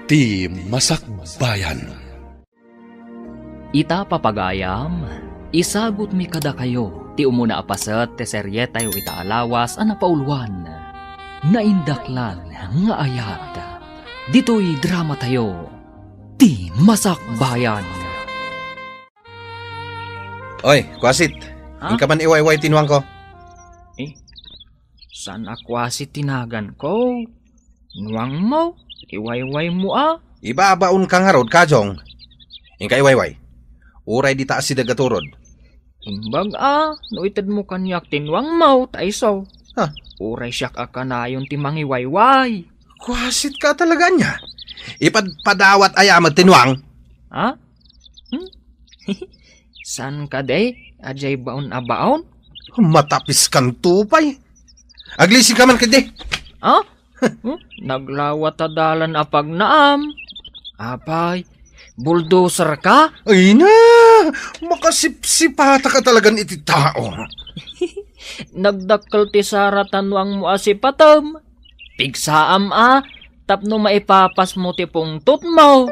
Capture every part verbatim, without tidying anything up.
Ti Masakbayan. Ita, papagayam, isagutmi kadakayo ti umuna a paset ti serietayo ita a lawas a napauluan, Naindaklan nga Ayat. Ditoy dramatayo, Ti Masakbayan. Oy, Kwasit. Ha? Inka man iwayway ti nuangko. Eh, saan a Kwasit ti naganko? Nuangmo, iwaywaymo a. Ibabaonka ngarud, Kajong. Inka iwayway. Uray dita asideg a turod. Imbag a, no itedmo kaniak ti nuangmo, ta isu. Ha? Uray siak a kanayon ti mangiwayway. Kuasitka talaga ania? Ipadpadawat aya met ti nuang? Ha? Hmm? Saan kadi? Adiay baon a baon? Matapiskanto pay. Aglisinka man kadi. Ha? Hmm? Naglawa ta dalan a pagnaam. Apay, bulldozer ka? Ay na! Makasipsipata ka talagan iti tao. Nagdakkel ti sara ta nuangmo a sipatem. Pigsaam a, tapno maipapasmo ti pungtotmo.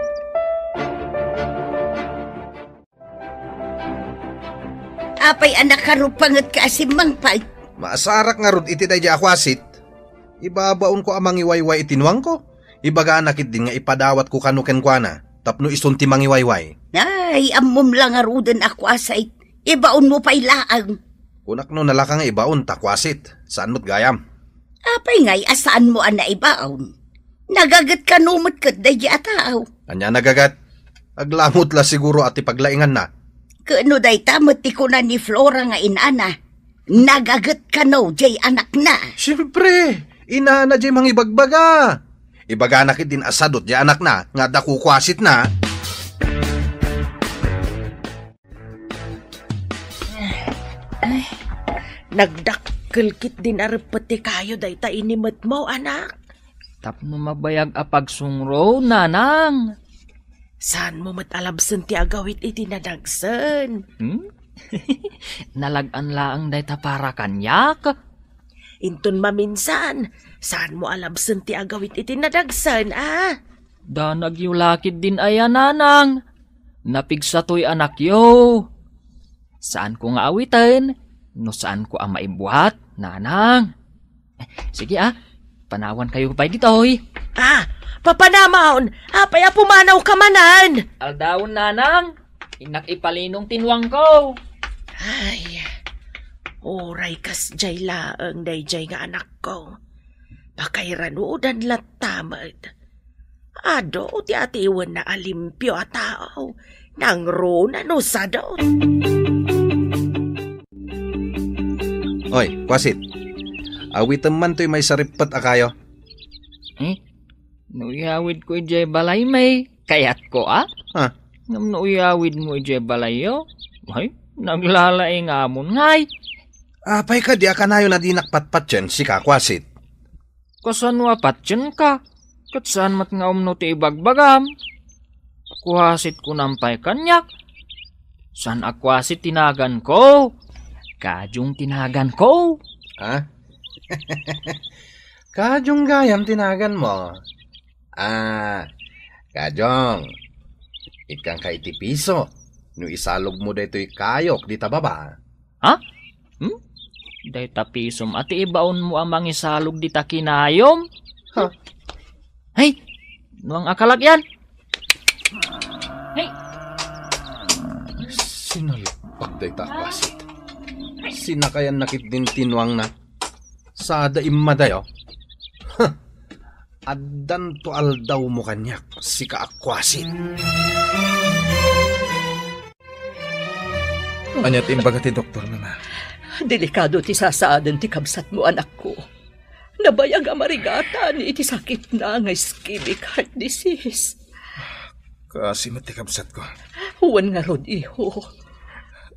Apay a nakarupangetka a simmangpet? Maasarak ngarud iti daydi a kuasit. Ibabaonko a mangiwayway iti nuangko. Ibagana ketdin nga ipadawatko kano kenkuana tapno isun ti mangiwayway. Ay, ammom la ngaruden a kuasit. Ibaonmo pay laeng. Kunak no nalaka nga ibaon ta kuasit. Saan met gayam? Apay ngay a saanmo a naibaon? Nagaget kano met ket daydi a tao? Ania a nagaget? Aglangot la siguro a ti paglainganna. Ket no dayta met ti kuna ni Flora nga inana, nagaget kano diay anakna? Siempre, inana diay mangibagbaga. Ibagana ketdin a sadot diay anakna nga adda kukuasitna. Ay, nagdakkel ketdin a reppet ti kayo dayta inimetmo, anak. Tapno mabayag a pagsungro, nanang. Saanmo met a labsen ti agawid iti nadagsen? Hmm? Nalag-an laeng dayta para kaniak. Inton maminsan, saanmo a labsen ti agawid iti nadagsen, a? Danagyo la ketdin aya, nanang. Napigsa toy anakyo. Saanko nga awiten no saanko a maibuat, nanang. Sige, a, panawankayo pay ditoy. A, papanamon, apay a pumanawka manen? Aldawen, nanang. Innak ipalinong ti nuangko. Ay, uray kasdiay laeng daydiay nga anakko. Pakairanudan latta met. Adu ti atiwenna a limpio a tao. Nangruna no sadot. Oy, kuasit. Awitem man toy maisarippet a kayo. Eh? No iyawidko idiay balay, may kayatko, a? Ha? Ngem no iyawidmo idiay balayyo, ay, naglalaingamon ngay. Apay kadi a kanayon a dinak patpatien, sika, kuasit? Kasano a patienka? Ket saan met nga umno ti ibagbagam. Kuasit kunam pay kaniak. Saan a kuasit ti naganko. Kajong ti naganko. Ha? Kajong gayam ti naganmo. Ah, Kajong, ikkanka iti piso no isalogmo daytoy kayok dita baba. Ha? Hmm? Dayta pisom a ti ibaonmo a mangisalog dita kinayom? Ha? Hey, nuang a kalak yan. Hey. Sinalpak dayta a kuasit. Sinakayan na ketdin ti nuangna. Sada immadayo. Huh. Addanto aldawmo kaniak, sika a kuasit. Ania ti imbaga ti doktor, mama? Delikado ti sasaaden ti kabsatmo, anakko. Nabayag a marigatan iti sakitna nga ischemic heart disease. Kaasi met ti kabsatko. Wen ngarud, iho.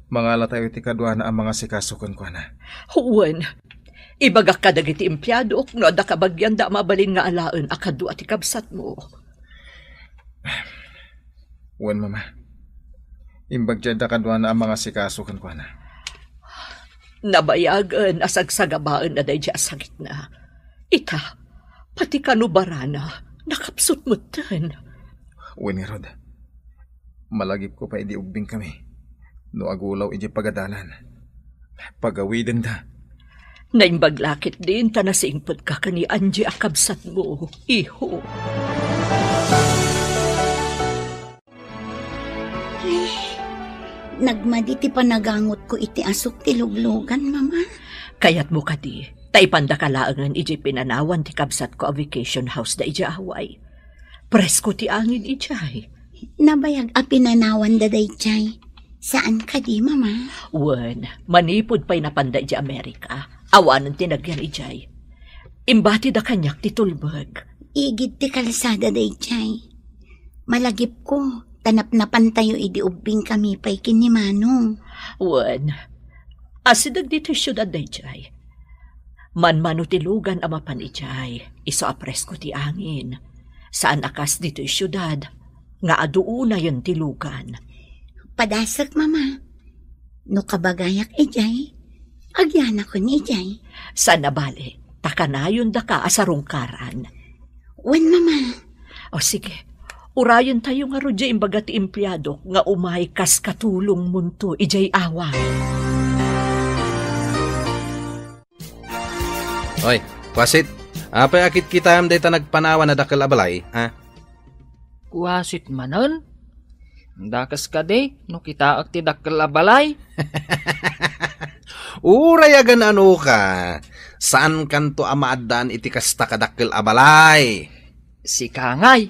Mangalatayo iti kaduana a mangasikaso kenkuana. Wen, ibagak kadagiti empleadok no adda kabagianda a mabalin nga alaen a kadua ti kabsatmo. Wen, mama. Imbag ti adda kaduana a mangasikaso kenkuana. Nabayagen a sagsagabaenna daydi a sakitna. Ita, pati kano barana, nakapsut metten. Wen ngarud, malagipko pay idi ubbingkami no agulaw idiay pagadalan. Pagawidenda. Naimbag la ketdin ta nasingpetka ken ni Angie a kabsatmo, iho. Ay, nagmadi ti panagangutko iti asuk ti luglugan, Mama. Kayatmo kadi, ta ipandaka laengen idiay pinanawan ti kabsatko a vacation house da idiay Hawaii. Presko ti angin idiay. Nabayag a pinanawanda daydiay. Saan kadi, Mama? Wen, manipud pay napanda idiay Amerika, awanen ti nagyan idiay. Imbatida kaniak ti tulbeg. Igid ti kalsada daydiay. Malagipko, ta napnapantayo idi ubbingkami pay ken ni Manong. Wen, asideg ditoy siudad daydiay. Manmano ti lugan a mapan idiay, isu a presko ti angin. Saan a kas ditoy siudad, nga adu unayen ti lugan. Padasek, Mama. No kabagayak idiay, agyanakon idiay. Saan a bale, ta kanayondaka a sarungkaran. Wen, Mama. O sige, urayentayo ngarud diay imbaga ti empleadok nga umay kas katulongmonto idiay awa. Oy, kuasit, apay a kitkitaem dayta nagpanawan a dakkel a balay, ha? Kuasit manen? Dakes kadi no kitaek ti dakkel a balay? Uray agan-anoka, saankanto a maaddaan iti kasta kadakkel a balay. Sika ngay,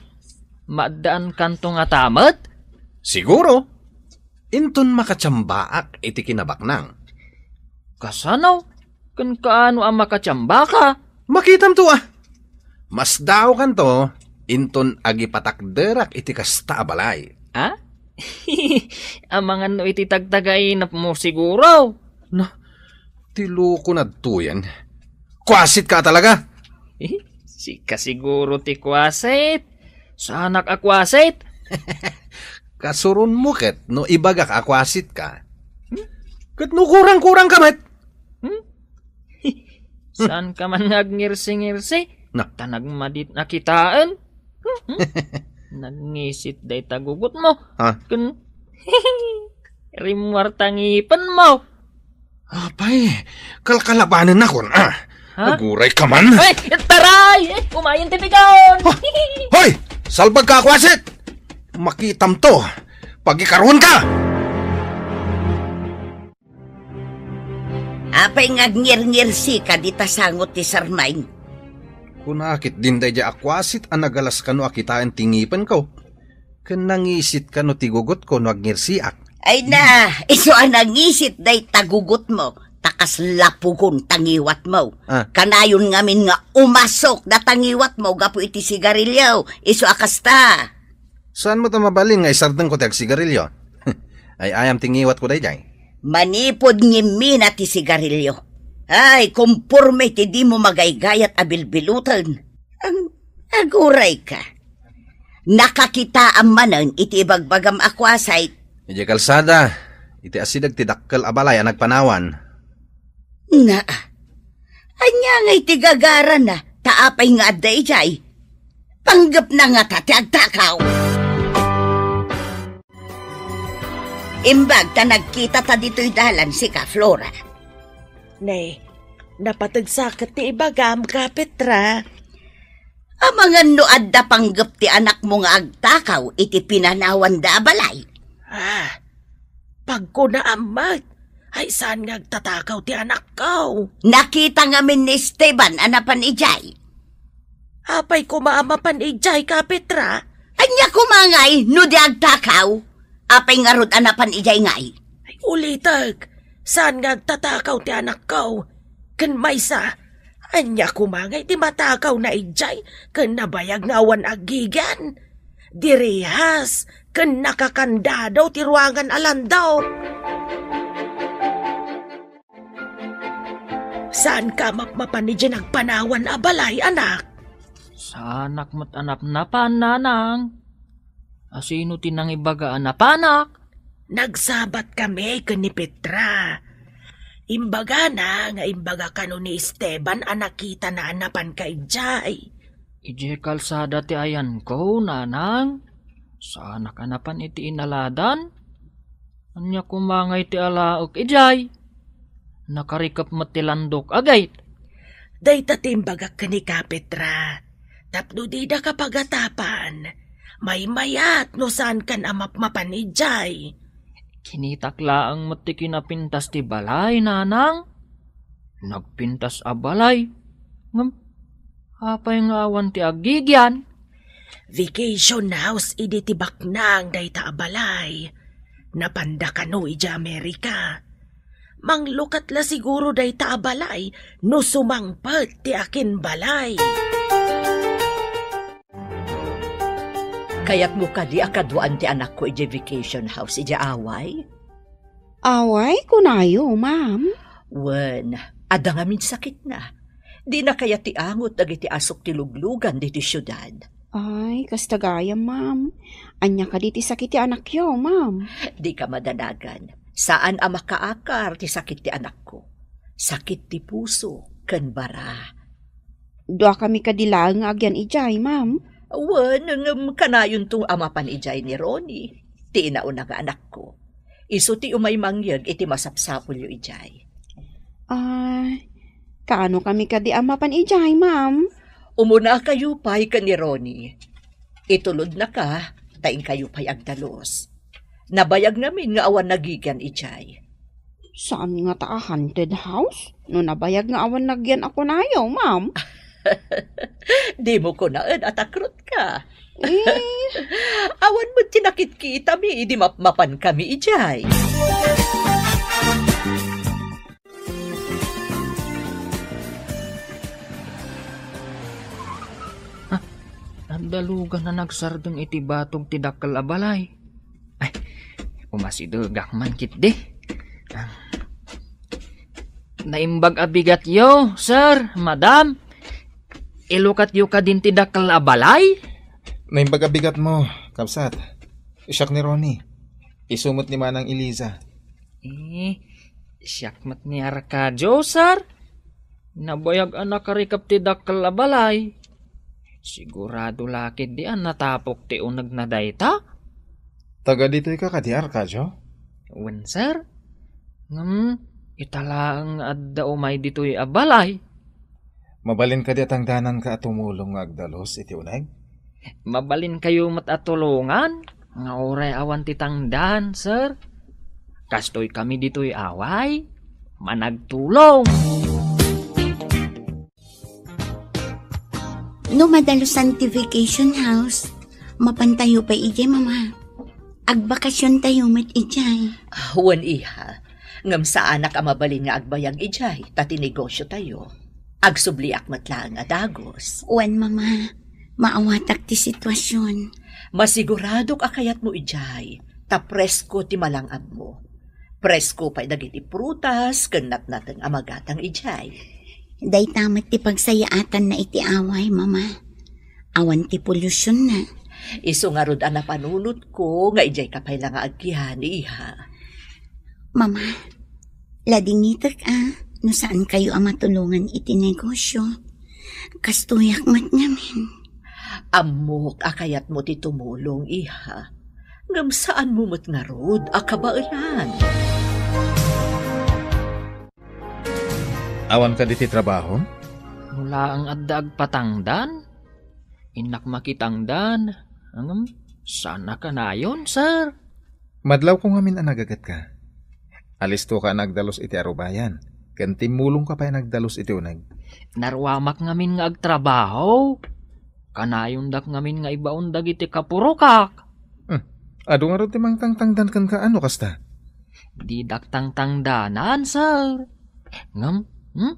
maaddaankanto ngata met? Siguro. Inton makatsiambaak iti kinabaknang. Kasano? Ken kaano a makatsiambaka? Makitamto a. Masdaokanto inton agipatakderak iti kasta a balay. A? Amangan no iti tagtagainepmo siguro. Na, ti loko nadtoyen. Kuasitka talaga? Eh, sika siguro ti kuasit. Saanak a kuasit. Kasuronmo ket no ibagak a kuasitka. Hmm? Ket no kurang-kurangka met. Hmm? Saanka man nga agngirsi-ngirsi? Na. Ta nagmadit a kitaen. Hmm? Nagngisit dayta gugotmo. Ha? Ken rimmuar ta ngipenmo. Apay, kalkalabanennakon, a. Ha? Agurayka man. Ay, taray! Eh, umayen ti pigaon! Ha? Hoy! Salbagka a kuasit! Makitamto! Pagikaruenka! Apay nga agngirngirsika dita sangot ti sarmaing? Kuna ketdin daydiay a kuasit a nagalas kano a kitaen ti ngipenko. Ken nangisit kano ti gugotko no agnirsiak. Ay na, isu a nangisit dayta gugotmo, ta kasla pugon ta ngiwatmo. Ah. Kanayon ngamin nga umasok data ngiwatmo gapu iti sigarilio, isu a kasta. Saan mo ta mabalin nga isardengko ti agsigarilio? Ay, ayam ti ngiwatko daydiay. Manipud ngimmina ti sigarilio. Ay, kumporme ti dimo magaygayat a bilbiloten. Ang agurayka. Nakakitaam manen iti ibagbagam a kuasit. Idiay kalsada, iti asideg ti dakkel a balay a nagpanawan. Na, ania ngay ti gagarana, ta apay nga adda idiay? Panggepna ngata ti agtakaw. Imbag ta nagkita ta ditoy dalan sika, Flora. Ne, napateg sa ket ti ibagam, Ka Petra. Amangan no adda panggep ti anakmo nga agtakaw iti pinanawanda a balay? Ah, pagkunaam met, ay saan nga agtatakaw ti anakko? Nakita ngamin ni Esteban a napan idiay. Apay koma a mapan idiay, Ka Petra? Ania koma ngay no di agtakaw? Apay ngarud a napan idiay ngay? Ay, ulitek, saan nga agtatakaw ti anakko? Ken maysa, ania koma ngay ti matakawna idiay ken nabayag nga awan aggigyan? Direhas ken nakakandado ti ruangan a landok. Saanka a mapmapan idiay nagpanawan a balay, anak? Saanak met a napnapan, nanang. Asino ti nangibaga a napanak? Nagsabat kami ken ni Petra. Imbagana nga imbaga kano ni Esteban a nakitana a napanka idiay. Idiay kalsada ti ayanko, nanang. Saanak a napan iti inaladan. Ania koma ngay ti alaek idiay? Nakarikep met ti landok a gate. Dayta ti imbagak kenka, Petra. Tapno didaka pagatapan, maymayat no saankan a mapmapan idiay. Kinitak laeng met ti kinapintas ti balay, nanang. Nagpintas a balay. Ngem, apay nga awan ti agigian? Vacation house idi ti baknang dayta a balay. Napanda kano idiay Amerika. Manglukat la siguro dayta a balay no sumangpet ti akinbalay. Kayatmo kadi a kaduaan ti anakko idiay vacation house idiay Hawaii? Hawaii, kunayo, ma'am? Wen, adda ngamin sakitna. Dina kayat ti angot dagiti asuk ti luglugan ditoy siudad. Ay, kasta gayam, ma'am. Ania kadi ti sakit ti anakyo, ma'am? Dika madanagan. Saan a makaakar ti sakit ti anakko. Sakit ti puso ken bara. Duakami kadi laeng nga agyan idiay, ma'am? Wen, ngem kanayonto a mapan idiay ni Ronnie, ti inauna nga anakko. Isu ti umay mangyeg iti masapsapulyo idiay. Ah, kaano kami kadi a mapan idiay, ma'am? Umunakayo pay ken ni Ronnie. Itulodnaka, ta inkayo pay agdalus. Nabayag ngamin nga awan nagigian idiay. Saan ngata a haunted house? No nabayag nga awan nagian a kunayo, ma'am. Dimo kunaen a takrutka. Eh. Awan met ti nakitkitami idi mapmapan kami idiay. Ah, adda lugan a nagsardeng iti batog ti dakkel a balay. Ay, umasidegak man ketdi. Ah. Naimbag a bigatyo, sir, madam. Ilukatyo kadin ti dakkel a balay? Naimbag a bigatmo, kabsat. Siak ni Ronnie. Isu met ni Manang Eliza. Eh, siak met ni Arcadio, sir. Nabayag a nakarikep ti dakkel a balay. Sigurado la ketdi a natapok ti unegna dayta? Taga ditoy ka kadi, Arcadio? Wen, sir. Ngem, ita laeng nga adda umay ditoy a balay. Mabalin kadi a tangdananka a tumulong nga agdalus iti uneg? Mabalinkayo met a tulongan nga uray awan ti tangdan, sir. Kastoy kami ditoy Hawaii, managtulong. No madalusan ti vacation house, mapantayo pay idiay, Mama. Agbakasiontayo met idiay. Ah, wen, iha. Ngem saanak a mabalin nga agbayag idiay, ta ti negosiotayo. Agsubliak met laeng a dagus. Wen, Mama. Maawatak ti situasion. Masiguradok a kayatmo idiay, ta presko ti malang-abmo. Presko pay dagiti prutas ken natnateng a magatang idiay. Dayta met ti pagsayaatanna iti Hawaii, Mama. Awan ti polusyon na. Isu ngarud a napanunotko nga idiay ka pay la nga agyan, iha. Mama, ladingitek a no saankayo a matulongan iti negosyo. Kastoyak met ngamin. Ammok a kayatmo ti tumulong, iha. Ngem saanmo met ngarud a kabaelan. Awan kadi ti trabaho? No laeng adda agpatangdan, innak makitangdan. Ngem, saan a kanayon, sir? Madlawko ngamin a nagagetka. Alistoka a nagdalus iti arubayan, ken timmulongka pay a nagdalus iti uneg. Naruamak ngamin nga agtrabaho. Kanayondak ngamin nga ibaon dagiti kapurokak. Hmm. Adu ngarud ti mangtangtangdan kenka a no kasta? Didak tangtangdanan, sir. Ngem, hmm?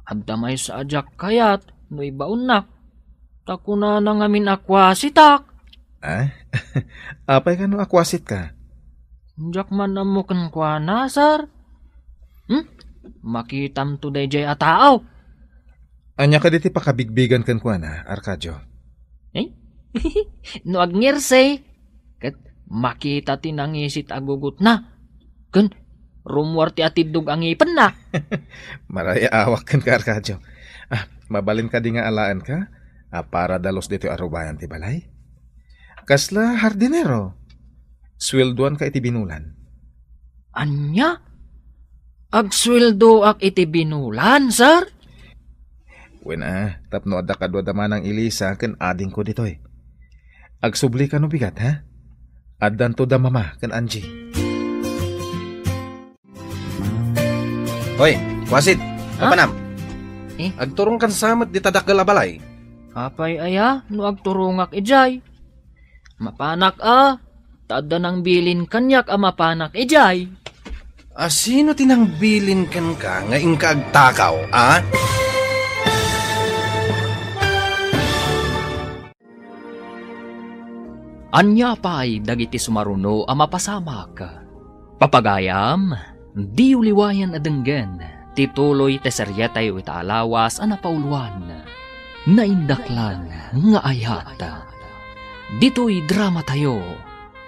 Adda maysa a diak kayat no ibaonnak. Ta kunana ngamin a kuasitak. Ah? Apay kano a kuasitka? Diak man ammo kenkuana, sir. Hmm? Makitamto daydiay a tao. Ania kadi ti pakabigbigan kenkuana, Arcadio? Eh? No agngirsi, ket makita ti nangisit a gugutna. Ken rummuar ti atiddog a ngipenna. Marayaawak kenka, Arcadio. Ah, mabalin kadi nga alaenka a para dalus ditoy arubayan ti balay? Kasla hardinero? Sueldoanka iti binulan. Ania? Agsueldoak iti binulan, sir? Wen a, tapno adda kadua da manang Elisa ken adingko ditoy. Agsublika no bigat, ha? Addanto da Mama ken Angie. Hoy, Kuasit, Ha? Papanam. Eh? Agturongkan sa met dita dakkel a balay. Apay aya no agturongak idiay? Mapanak a, ta adda nangbilin kaniak a mapanak idiay. A, sino ti nangbilin kenka nga inka agtakaw, a? Ania pay dagiti sumaruno a mapasamak? Papagayam, diyo liwayan a denggen ti tuloy ti serietayo ita a lawas a napauluan, Naindaklan nga Ayat. Ditoy dramatayo,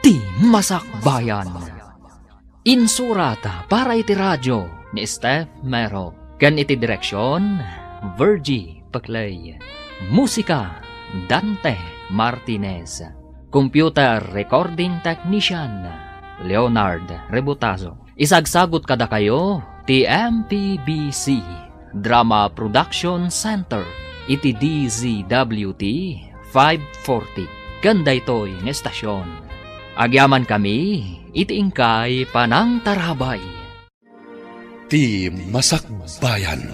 ti Masakbayan. Insurat para iti radio ni Steph Mero ken iti direksion, Virgie Peclay. Musika, Dante Martinez. Computer recording technician, Leonard Rebutazo. Isagsagot kadakayo ti M P B C Drama Production Center iti D Z W T five forty. Ken daytoy nga estasion, agyamankami iti inkay panangtarabay. Ti Masakbayan.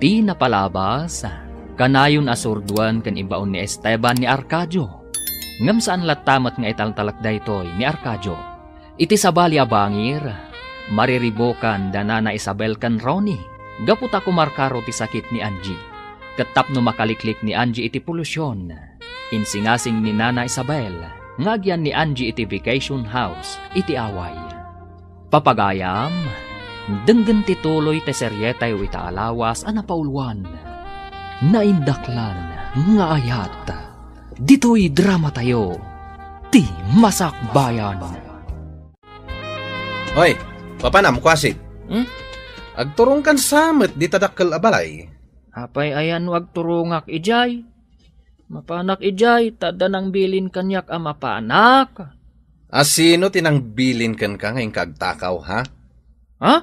Ti napalabas, kanayon a surduen ken ibaon ni Esteban ni Arcadio. Ngem saan latta met nga italtalek daytoy ni Arcadio. Iti sabali a bangir, mariribukan da Nana Isabel ken Ronnie gapu ta kumarkaro ti sakit ni Angie. Ket tapno makaliklik ni Angie iti polusion, insingasing ni Nana Isabel nga agyan ni Angie iti vacation house iti away. Papagayam, denggen ti tuloy ti serietayo ita a lawas a napauluan, Naindaklan nga Ayat. Ditoy dramatayo, ti Masakbayan. Hoy, papanam, Kuasit. Hmm? Agturongkan sa met dita dakkel a balay. Apay aya no agturongak idiay? Mapanak idiay, ta adda nangbilin kaniak a mapanak. A, sino ti nangbilin kenka nga inka agtakaw, ha? Ha?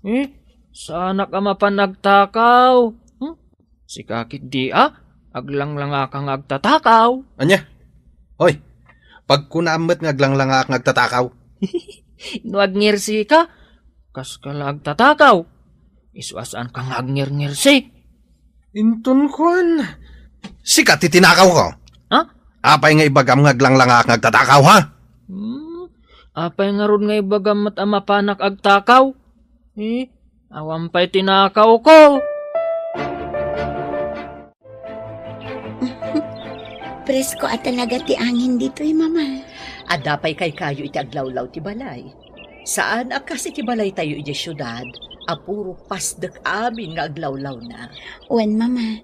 Eh, saanak a mapan agtakaw. Hmm? Sika ketdi a, aglanglangaka nga agtatakaw. Ania? Hoy, pagkunaam met nga aglanglangak nga agtatakaw. No agngirsi ka, kas ka la agtatakaw. Isu a saan ka nga agngirngirsi. Inton kuan, sika ti tinakaw ko. Ha? Apay nga ibagam nga aglanglangak nga agtatakaw, ha? Hmm, apay ngarud nga ibagam met a mapanak agtakaw? Eh, awan pay tinakaw ko. Presko a talaga ti angin ditoy, Mama. Adda pay kaykayo iti aglawlaw ti balay. Saan a kas iti balaytayo idiay siudad a puro pasdek amin nga aglawlawna. Wen, Mama.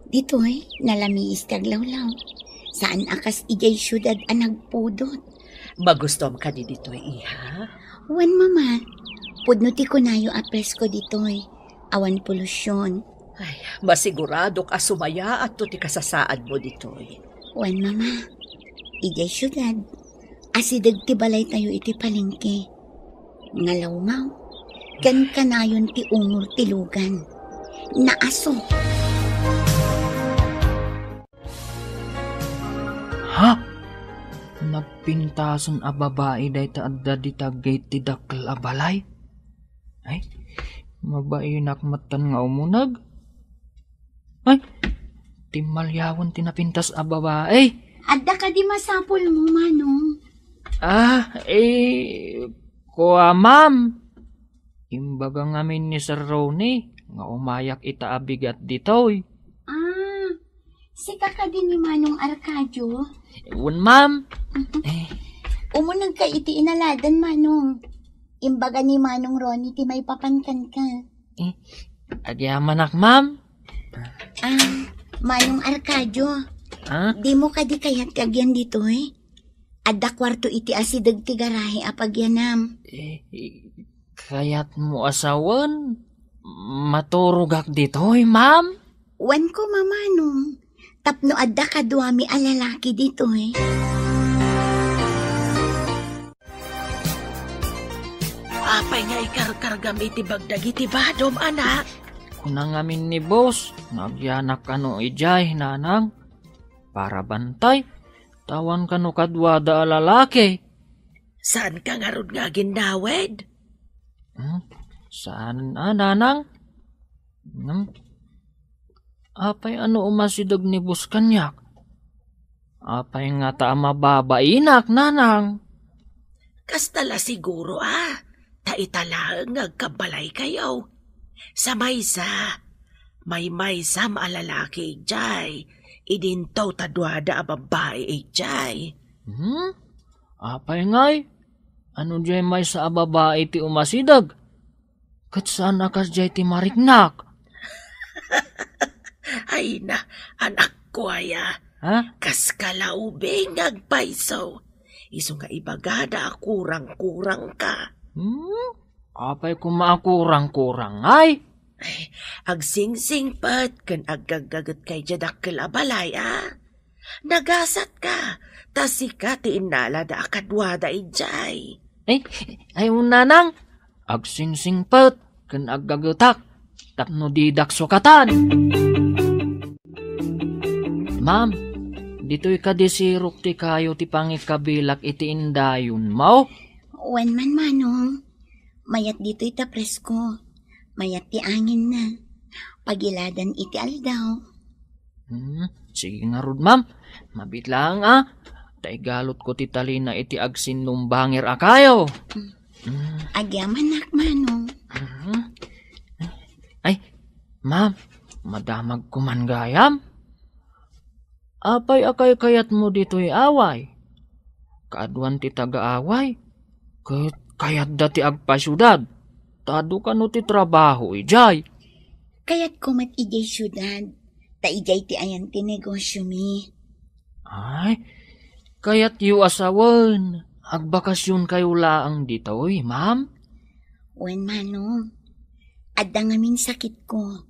Ditoy, nalamiis ti aglawlaw. Saan a kas idiay siudad a nagpudot. Magustuam kadi ditoy, iha? Wen, Mama. Pudno ti kunayo a presko ditoy. Awan polusion. Ay, masiguradok a sumayaatto ti kasasaadmo ditoy. Wen, Mama. Idiay siudad, asideg ti balaytayo iti palengke. Ngalawmaw, ken kanayon ti umor ti lugan. Naaso. Ha? Nagpintasen a babai dayta adda dita gate ti dakkel a balay? Ay, mabainak metten nga umuneg. Ay, timmaliawen ti napintas a babai. Adda kadi masapulmo, Manong? Ah, eh, kua, ma'am. Imbaga ngamin ni Sir Ronnie nga umayak ita a bigat ditoy. Ah, sika kadi ni Manong Arcadio? Wen, ma'am. Eh. Umunegka iti inaladan, Manong. Imbaga ni Manong Ronnie ti maipapan kenka. Eh, agyamanak, ma'am. Ah, Manong Arcadio. Ah? Dimo kadi kayat ti agyan ditoy? Adda kuarto iti asideg ti garahe a pagyanam. Eh, kayatmo a sawen, maturogak ditoy, ma'am? Wen ko, Manong. Tapno adda kaduami a lalaki ditoy. Apay nga ikarkargam iti bag dagiti badom, anak? Kuna ngamin ni boss, nga agyanak kano idiay, nanang. Para bantay, ta awan kano kaduada a lalaki. Saan ka ngarud nga agindawed? Hmm? Saan a, nanang? Hmm? Apay a no umasideg ni boss kaniak? Apay ngata a mababainak, nanang? Kasta la siguro a, ta ita laeng nga agkabbalaykayo. Sa maysa, may maysam a lalaki idiay, idinto ta duada a babbai idiay. Hmm? Apay ngay? Ano diay maysa a babai ti umasideg? Ket saan a kasdiay ti mariknak? Ay na, anakko aya. Ha? Kas ka la ubing nga agpayso. Isu nga ibagada a kurang-kurang ka. Hmm? Apay koma a kurang-kurang ay? Ay, agsingsingpet ken aggaggaget kay diay dakkel a balay, a? Nagasat ka, ta sika ti innalada a kaduada idiay. Ay, ay, nanang, agsingsingpet ken aggagetak tapno didak sukatan. Ma'am, ditoy kadi sirok ti kayo ti pangikabilak iti indayonmo? Wen man, Manong. Mayat ditoy ta presko. Mayat ti anginna. Pagiladan iti aldaw. Hmm, sige ngarud, ma'am. Mabiit laeng, a. Ta igalutko ti talina iti agsinnumbangir a kayo. Hmm. Agyamanak, Manong. Mhm. Ay, ma'am, madamagko man gayam? Apay a kaykayatmo ditoy away? Kaaduan ti taga-away, ket kayatda ti agpasiudad. Ta adu kano ti trabaho idiay? Kayatko met idiay siudad, ta idiay ti ayan ti negosyomi. Ay, kayatyo a sawen, agbakasyonkayo laeng ditoy, ma'am? Wen, Manong. Adda ngamin sakitko.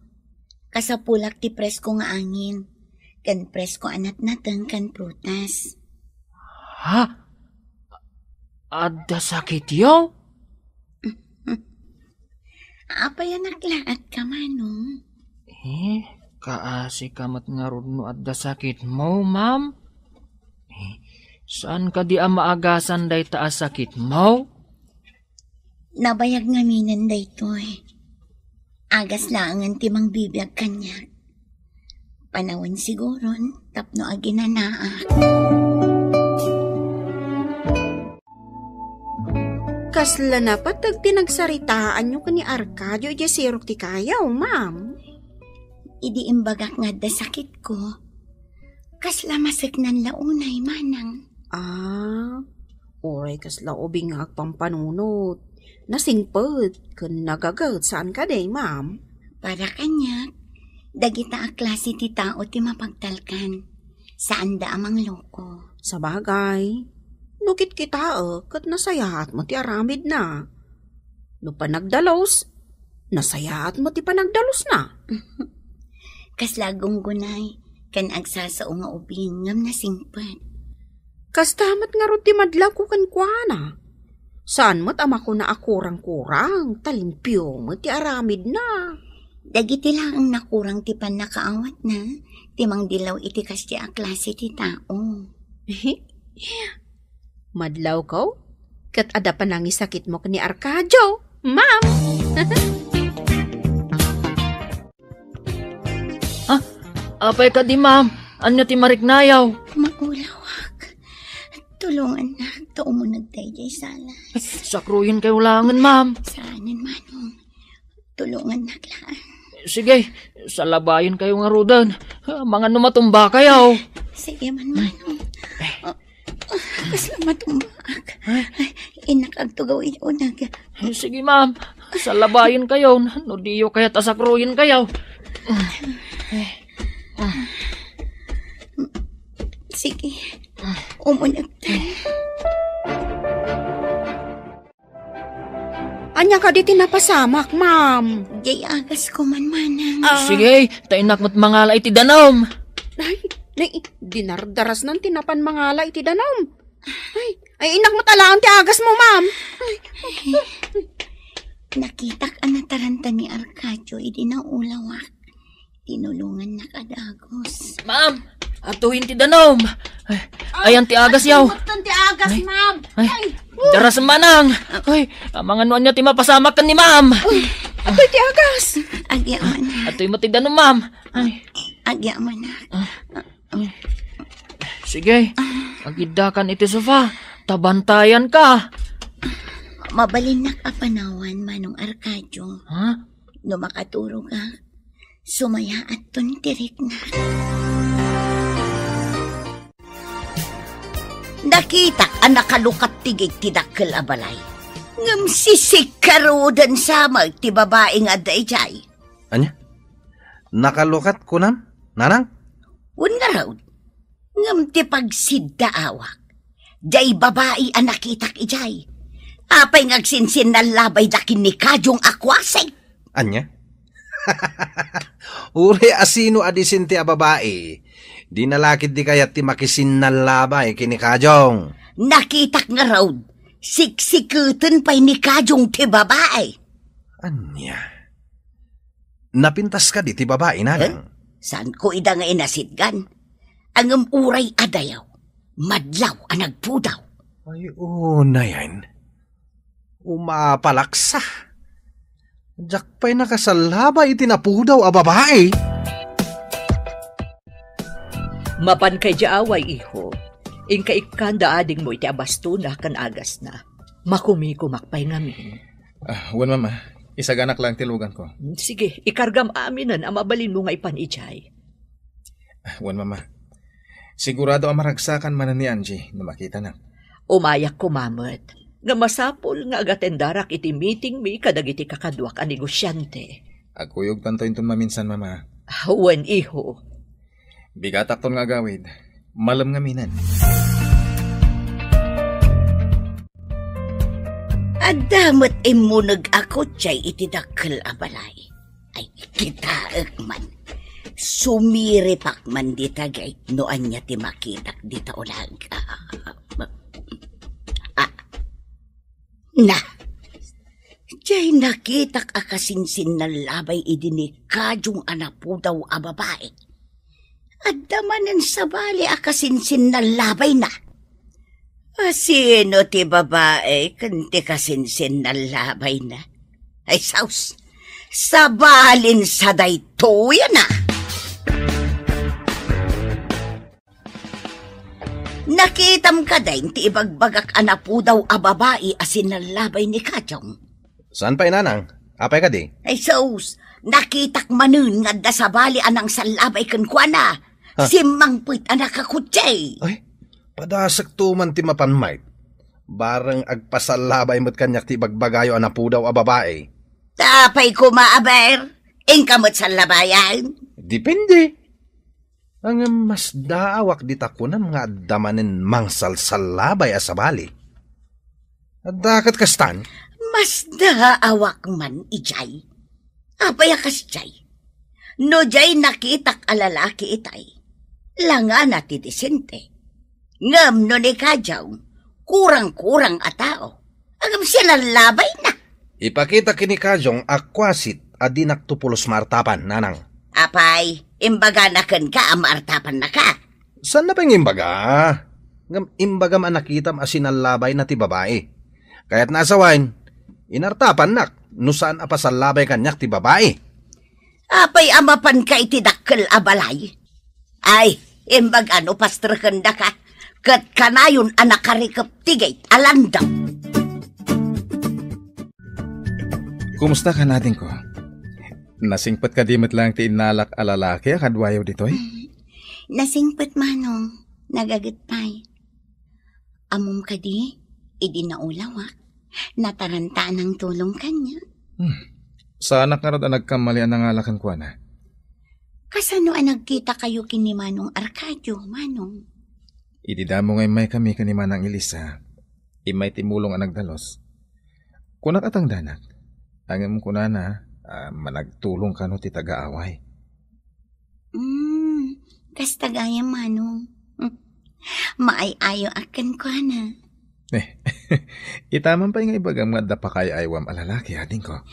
Kasapulak ti presko nga angin, ken presko a natnateng ken prutas. Ha? Adda sakityo? Apay a naklaat ka, Manong? Eh, kaasi ka met ngarud no adda sakitmo, ma'am? Eh, saan kadi a maagasan dayta a sakitmo? Nabayag ngaminen daytoy. Agas laengen ti mangbibiag kaniak. Panawen siguron tapno aginanaak. Kasla napateg ti nagsaritaanyo ken ni Arcadio idiay sirok ti kayo, ma'am? Idi imbagak nga adda sakitko, kasla maseknan la unay, Manang. Ah, uray kasla ubing nga agpampanunot. Nasingpet ken nagaget, saan kadi, ma'am? Para kaniak, dagita a klase ti tao ti mapagtalkan. Saanda a mangloko. Sabagay, no kitkitaek ket nasayaat met ti aramidna. No panagdalus, nasayaat met ti panagdalusna. Kasla aggunggunay, ken agsasao nga ubing ngem nasingpet. Kasta met ngarud ti madlawko kenkuana. Saan met a makuna a kurang-kurang, ta limpio met ti aramidna. Dagiti laeng nakurang ti pannakaawatna, ti mangdilaw iti kasdi a klase ti tao. Madlawko, ket adda panangisakitmo ken ni Arcadio, ma'am. Ah, apay kadi, ma'am? Ania ti mariknayo? Maulawak. Tulongannak, ta umuneg daydiay salas. Sakruyenkayo laengen, ma'am. Saanen, Manong. Tulongannak laeng. Sige, salabayenkayo ngaruden. Amangan no matumbakayo. Sige man, Manong. Ah, ah, kasla matumbaak. Ay, innak agtugaw iti uneg. Sige, ma'am. Salabayenkayo no diyo kayat a sakruyenkayo. Sige. Umuneg ta. Ania kadi ti napasamak, ma'am? Diay agasko man, Manang. Ah. Sige, ta innak met mangala iti danum. Ay, Ay, dinardarasnan ti napan mangala iti danum. Ay, ay, innak met alaen ti agasmo, ma'am. Ay, nakitak a nataranta ni Arcadio idi naulawak. Tinulongannak a dagus. Ma'am, atuyen ti danum. Ay, ayan ti agas, yaw. Atuyen ti agas, ma'am. Ay, ay, daras manang. Ay, amangan no ania ti mapasamak ken ni ma'am. Ay, atuy ti agas. Agyamanak. Atuy met ti danum, ma'am. Ay. Agyamanak. Sige, agiddakan iti sofa. Tabantayan ka. Mabalinnak a panawan, Manong Arcadio. Ha? No makaturogak, sumayaatton ti riknak. Nakitak a nakalukat ti gate ti dakkel a balay. Ngem sisikkaruden sa met ti babai nga adda idiay. Ania? Nakalukat kunam, nanang? Wen ngarud, ngem ti pagsiddaawak, diay babai a nakitak idiay. Apay nga agsinsinnallabayda ken ni Kajong a kuasek? Ania? Uray asino a disente a babai, dina la ketdi kayat ti makisinnallabay ken ni Kajong. Nakitak ngarud, siksiketen pay ni Kajong ti babai. Ania? Napintas kadi ti babai, nanang? Eh? Saanko ida nga inasitgan? Ngem uray a dayaw, madlaw a nagpudaw. Ay, unayen. Umapalaksa. Diak pay nakasallabay iti napudaw a babai. Mapanka idiay away, iho. Inka ikkanda adingmo iti abastona ken agasna. Makumikumak pay ngamin. Ah, wen, Mama. Isaganak laeng ti luganko. Sige, ikargam aminen a mabalinmo nga ipan idiay. Ah, wen, Mama. Sigurado a maragsakan manen ni Angie no makitanak. Umayak koma met. Nga masapul nga agatendarak iti meetingmi kadagiti kakaduak a negosiante. Agkuyogtanto inton maminsan, Mama. Ah, wen, iho. Bigatakton nga agawid. Malem ngaminen. Adda met immuneg a kotse iti dakkel a balay. Ay, kitaek man. Sumiripak man dita gate no ania ti makitak dita ulag. Ah, na. Diay nakitak a kasinsinnallabay idi ni Kajong a napudaw a babai. Adda manen sabali a kasinsinnallabayna. Asino ti babai ken ti kasinsinnallabayna? Ay, saus, sabalin sa daytoy a na. Nakitam kadi ti ibagbagak a napudaw a babai a sinallabay ni Kajong? Saan pay, nanang? Apay kadi? Ay, sus, nakitak manen nga adda sabali a nangsallabay kenkuana. Ha? Simmangpet a nakakotse. Ay, padasekto man ti mapan, Mike. Bareng agpasallabay met kaniak ti ibagbagayo a napudaw a babai. Ta apay koma, aber, inka met sallabayan? Depende. Ngem masdaawak dita kunam nga adda manen mangsalsallabay a sabali. Adda ket kastan? Masdaawak man idiay. Apay a kasdiay? No diay nakitak a lalaki itay, langana ti disente. Ngem no ni Kajong, kurang-kurang a tao. Ngem sinallabay na. Ipakita ken ni Kajong a kuasit a dinakto pulos maartapan, nanang. Apay, imbagana kenka a maartapannaka? Saanna pay nga imbaga. Ngem imbagam a nakitam a sinallabay na ti babai. Kayatna a sawen, inartapannak no saan a pasallabay kaniak ti babai. Apay a mapanka iti dakkel a balay? Ay, imbag a no pastrekendaka, ket kanayon a nakarikep ti gate a landam. Kumusta ka, adingko? Nasingpet kadi met laeng ti innalak a lalaki a kaduayo ditoy? Nasingpet, Manong. Nagaget pay. Ammom kadi, idi naulawak, nataranta a nangtulong kaniak. Hmm. Saanak ngarud a nagkammali a nangala kenkuana. Kasano a nagkitakayo ken ni Manong Arcadio, Manong? Idi damo nga immaykami ken ni Manang Elisa, immay ti mulong a nagdalus. Kunak a tangdanak, ngem kunana a managtulong kano ti taga-away. Hmm, Kasta gayam, Manong. Maay-ayo a kenkuana. Eh, ita man pay nga ibagam nga adda pakaay-aywam a lalaki, adingko.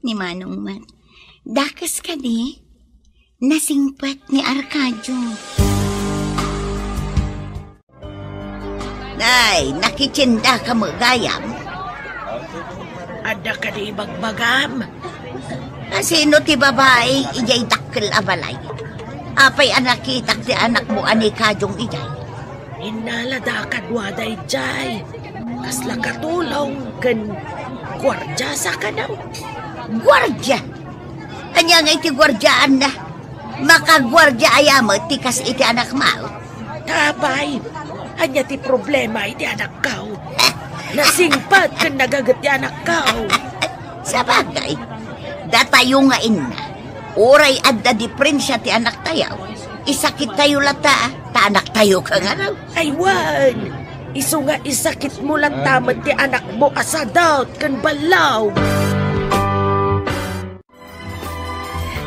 Ni Manong met. Dakes kadi? Nasingpet ni Arcadio. Ay, nakitienda ka met gayam? Adda kadi ibagbagam? Asino ti babai idiay dakkel a balay? Apay a nakitak ti anakmo a ni Kajong idiay? Innalada kaduada idiay. Kasla katulong ken guardia sa kano. Guardia? Ania nga iti guardiaanna? Makaguardia aya met ti kas iti anakmo? Apay, ania ti problema iti anakko? Nasingpet ken nagaget ti anakko. Sabagay, datayo nga inna, uray adda diferensia ti anaktayo, isakittayo latta, ta anaktayo kangaro. Ay wen, isu nga isakitmo latta met ti anakmo a sadot ken ballaw.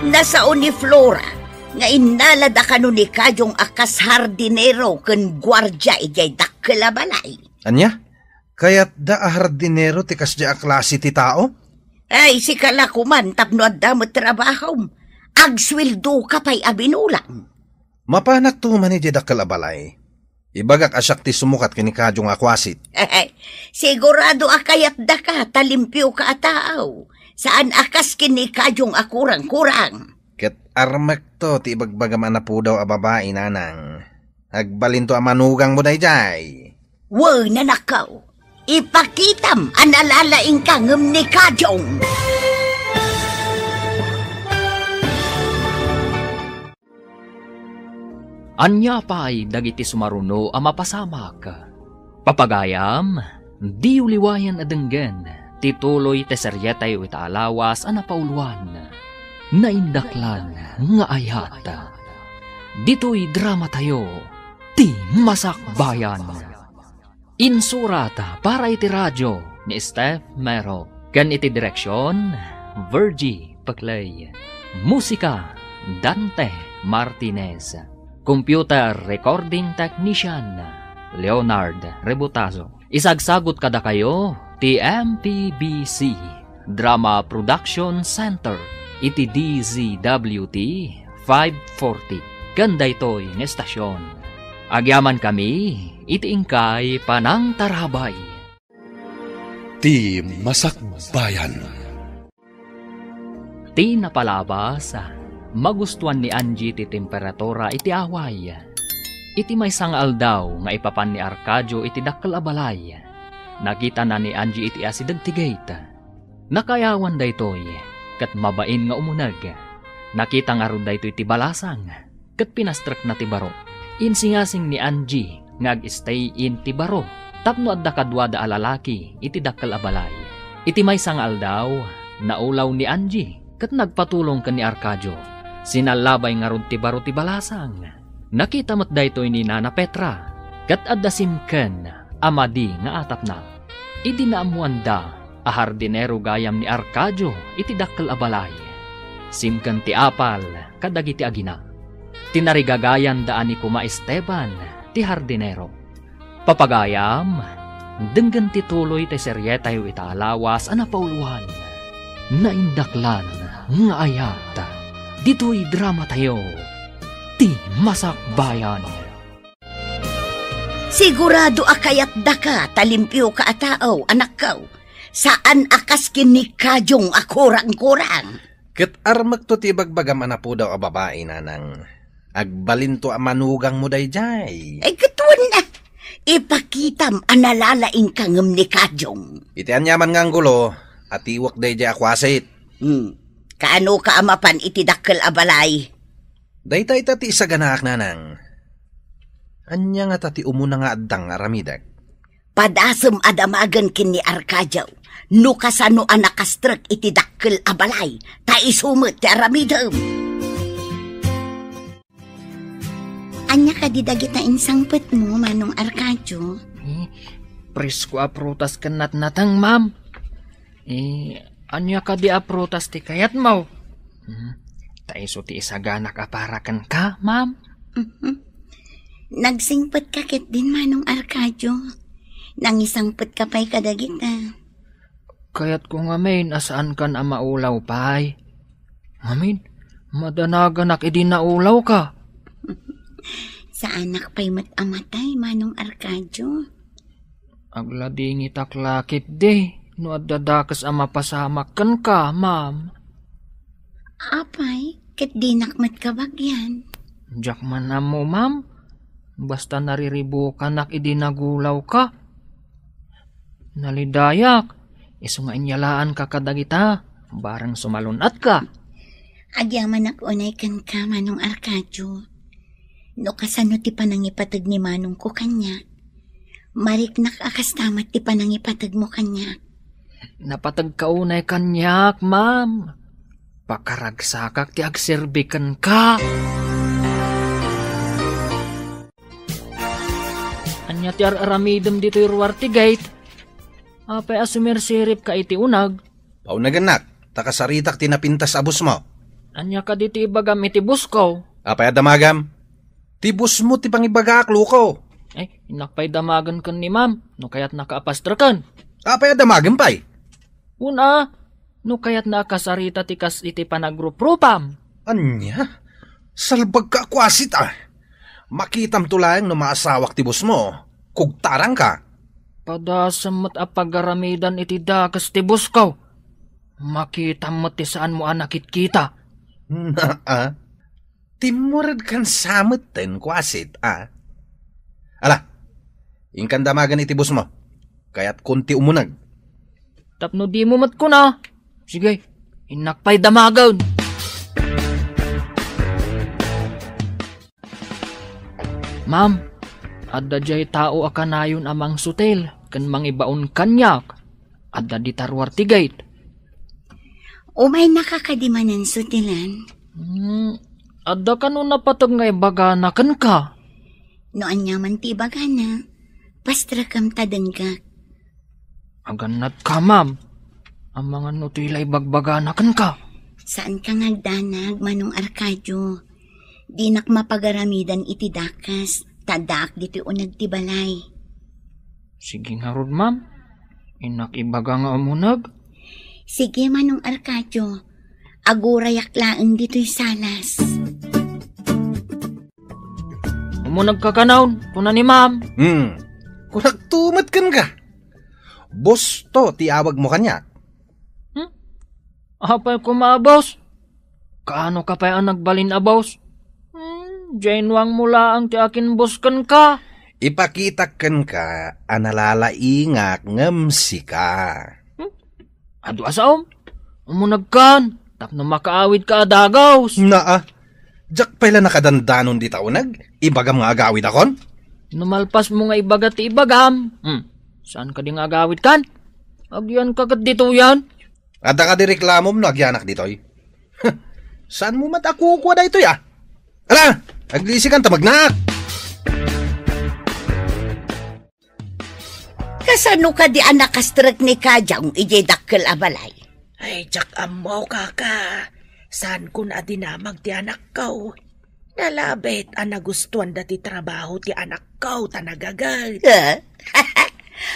Nasao ni Flora nga innalada kano ni Kajong a kas hardinero ken guardia idiay dakkel a balay. Ania? Kayatda a hardinero ti kasdiay a klase ti tao? Ay, sika la koman tapno adda met trabahom. Agsueldoka pay a binulang. Mapanakto man idiay dakkel a balay. Ibagak a siak ti sumukat ken ni Kajong a kuasit. Sigurado a kayatdaka ta limpioka a tao. Saan a kas ken ni Kajong a kurang-kurang. Ket armekto ti ibagbagam a napudaw a babai, nanang. Agbalinto a manugangmo daydiay. Wen, anakko. Ipakitam a nalalaingka ngem ni Kajong. Ania pay dagiti sumaruno a mapasamak? Papagayam, diyo liwayan a denggen ti tuloy ti serietayo ita a lawas a napauluan, Naindaklan nga Ayat. Ditoy dramatayo, ti Masakbayan. Insurat para iti radio ni Steph Mero, ken iti direksion, Virgie Peclay. Musika, Dante Martinez. Computer recording technician, Leonard Rebutazo. Isagsagut kadakayo ti M P B C Drama Production Center iti D Z W T five forty ken daytoy nga estasion. Agyamankami iti inkay panangtarabay. Ti Masakbayan. Ti napalabas, magustuan ni Angie ti temperatura iti away. Iti maysa nga aldaw nga ipapan ni Arcadio iti dakkel a balay, nakitana ni Angie iti asideg ti gate. Nakaayawan daytoy, ket mabain nga umuneg. Nakita ngarud daytoy ti balasang, ket pinastrekna ti baro. Insingasing ni Angie nga ag-stay in ti baro tapno adda kaduada a lalaki iti dakkel a balay. Iti maysa nga aldaw, naulaw ni Angie ket nagpatulong ken ni Arcadio. Sinallabay ngarud ti baro ti balasang. Nakita met daytoy ni Nana Petra, ket adda simken a madi nga atapna. Idi naammoanda a hardinero gayam ni Arcadio iti dakkel a balay, simken ti apal kadagiti agina. Tinarigagayanda a ni Kuma Esteban ti hardinero. Papagayam, denggen ti tuloy ti serietayo ita a lawas a napauluan, Naindaklan nga Ayat. Ditoy dramatayo, ti Masakbayan. Sigurado a kayatdaka ta limpioka a tao, anakko. Saan a kas ken ni Kajong a kurang-kurang. Ket armekto ti ibagbagam a napudaw a babai, nanang. Agbalinto a manugangmo daydiay. Ay, ket wen a. Ipakitam a nalalaingka ngem ni Kajong. Iti aniaman nga anggulo, atiwek daydiay a kuasit. Hmm. Kaanoka a mapan iti dakkel a balay? Dayta ita ti isaganaak, nanang. Ania ngata ti umuna nga addang aramidek? Padasem a damagen ken ni Arcadio no kasano a nakastrek iti dakkel a balay, ta isu met ti aramidem. Ania kadi dagita insangpetmo, Manong Arcadio? Eh, presko a prutas ken natnateng, ma'am. Eh, ania kadi a prutas ti kayatmo? Hmm. Ta isu ti isaganak a para kenka, ma'am. Mhm. Nagsingpetka ketdin, Manong Arcadio. Nangisangpetka pay kadagita. Kayatko ngamin a saankan a maulaw pay. Ngamin, madanaganak idi naulawka. Saanak pay met a matay, Manong Arcadio. Agladingitak la ketdi no adda dakes a mapasamak kenka, ma'am. Apay, ket dinak met kabagian. Diak man ammo, ma'am. Basta nariribukanak idi nagulawka. Nalidayak, isu nga inyalaanka kadagita, bareng sumalun-atka. Agyamanak unay kenka, Manong Arcadio. No kasano ti panangipateg ni manongko kaniak, mariknak a kasta met ti panangipategmo kaniak. Napategka unay kaniak, ma'am. Pakaragsakak ti agserbi kenka. Ania ti ar-aramidem ditoy ruar ti gate? Apay a sumirsiripka iti uneg? Paunagennak, ta kasaritak ti napintas a bossmo. Ania kadi ti ibagam iti bossko? Apay a damagam? Ti bossmo ti pangibagaak, loko. Ay, innak pay damagen ken ni ma'am, no kayatnaka a pastreken. Apay a damagem pay? Una, no kayatna a kasarita ti kas iti panagruprupam. Ania? Salbagka a kuasit a. Makitamto laeng no maasawak ti bossmo. Kugtarangka. Padasem met a pagaramidan iti dakes ti bossko. Makitam met ti saanmo a nakitkita. Naa. Timmuredkan sa metten, kuasit a. Ala, inkan damagen iti bossmo. Kayatkon ti umuneg. Tapno dimo met kuna. Sige, innak pay damagen. Ma'am, adda diay tao a kanayon a mangsutil ken mangibaon kaniak. Adda dita ruar ti gate. Umaynaka kadi manen sutilan? Hmm, adda kano napateg nga ibagana kenka? No aniaman ti ibagana, pastrekem ta denggek. Agannatka, ma'am. Amangan no toy la ibagbagana kenka. Saanka nga agdanag, Manong Arcadio. Dinak mapagaramidan iti dakes, ta addaak ditoy uneg ti balay. Sige ngarud, ma'am. Innak ibaga nga umuneg. Sige, Manong Arcadio. Agurayak laeng ditoy salas. Umunegka kanayon, kuna ni ma'am. Hmm. Kunakto met kenka. Boss to ti awagmo kaniak. Hmm? Apay koma a boss? Kaano ka pay a nagbalin a boss? Hmm, diay nuangmo laeng ti akin boss kenka. Ipakitak kenka a nalalaingak ngem sika. Hmm? Adu a saom? Umunegkan, tapno makaawidka a dagaws. Naa, diak pay la nakadandanon dita uneg, ibagam nga agawidakon? No malpasmo nga ibaga ti ibagam, hmm, saan kadi nga agawidkan? Agyanka ket ditoyen. Adda kadi reklamom no agyanak ditoy? Saanmo met a kukua daytoy a? Ala, aglisikan ta magnaak. Kasano kadi a nakastrek ni Kajang idiay dakkel a balay? Ay, diak ammo, kaka. Saankon a dinamag ti anakko. Nalabit a nagustuanda ti trabaho ti anakko ta nagaget. Eh?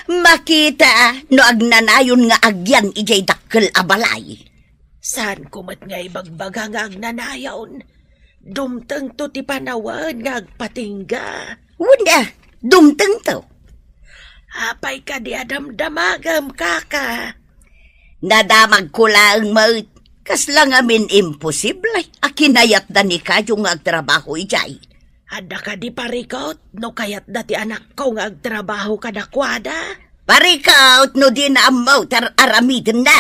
Makita no agnanayon nga agyan idiay dakkel a balay. Saanko met nga ibagbaga nga agnanayon. Dumtengto ti panawen nga agpatingga. Wen a, dumtengto. Apay kadi a damdamagem, kaka? Nadamagko laeng met. Kasla ngamin imposible a kinayatda ni Kayo nga agtrabaho idiay. Adda kadi parikut no kayatda ti anakko nga agtrabaho kadakuada? Parikut no dina ammo ti ar-aramidenna.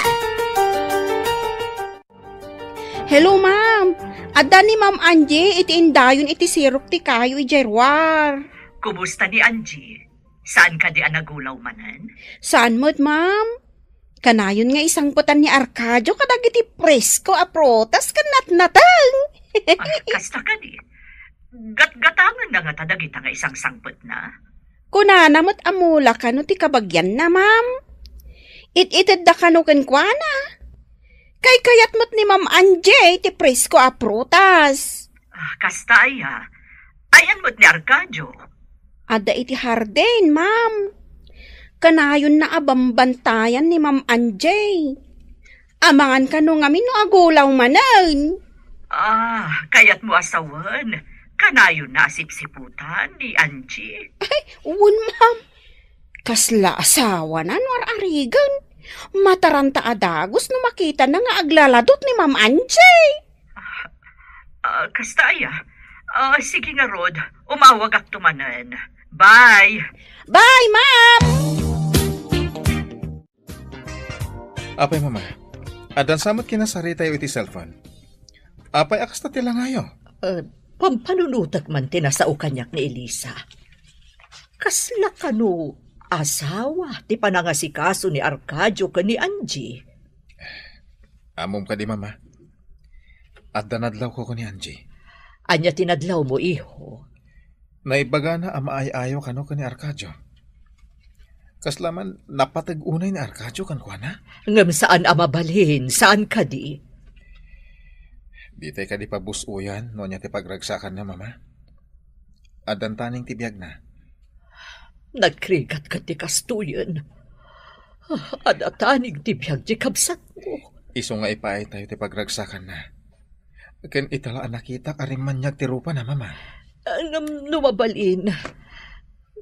Hello, ma'am. Adda ni Ma'am Angie iti indayon iti sirok ti kayo idiay ruar. Kumusta ni Angie? Saan kadi a nagulaw manen? Saan met, ma'am? Kanayon nga isangpetan ni Arcadio kadagiti presko a prutas ken natnateng. Ah, kasta kadi. Gatgatangenna ngata dagita nga isangsangpetna? Kunana met a mula kano ti kabagianna, ma'am. It-itedda kano kenkuana. Kaykayat met ni Ma'am Angie ti presko a prutas. Ah, kasta aya. Ayan met ni Arcadio. Adda iti hardin, ma'am. Kanayonna a bambantayan ni Ma'am Angie. Amangan kano ngamin no agulaw manen. Ah, kayatmo a sawen. Kanayonna a sipsiputan ni Angie. Ay, wen, ma'am. Kasla asawana no ar-arigen. Mataranta a dagus no makitana nga aglaladot ni Ma'am Angie. Ah, kasta aya. Ah, sige ngarud, umawagakto manen. Bye. Bye, ma'am! Apay, Mama, addan sa met kinasaritayo iti cellphone? Apay a kasta ti langayo? Eh, pampanunotek man ti nasao kaniak ni Elisa. Kasla kano asawa ti panangasikaso ni Arcadio ken ni Angie? Ammom kadi, Mama? Adda nadlawko ken ni Angie. Ania ti nadlawmo, iho? Naibagana a maay-ayo kano ken ni Arcadio. Kasla man napateg unay ni Arcadio kenkuana? Ngem saan a mabalin, saan kadi? Ditay kadi pabus-oyan no ania ti pagragsakanna, Mama? Addan taning ti biagna. Nagrigat ket ti kastoyen. Adda taning ti biag ti kabsatmo. Isu nga ipaaytayo ti pagragsakanna. Ken ita la a nakitak a rimmaniag ti rupana, Mama. Ah, ngem no mabalin,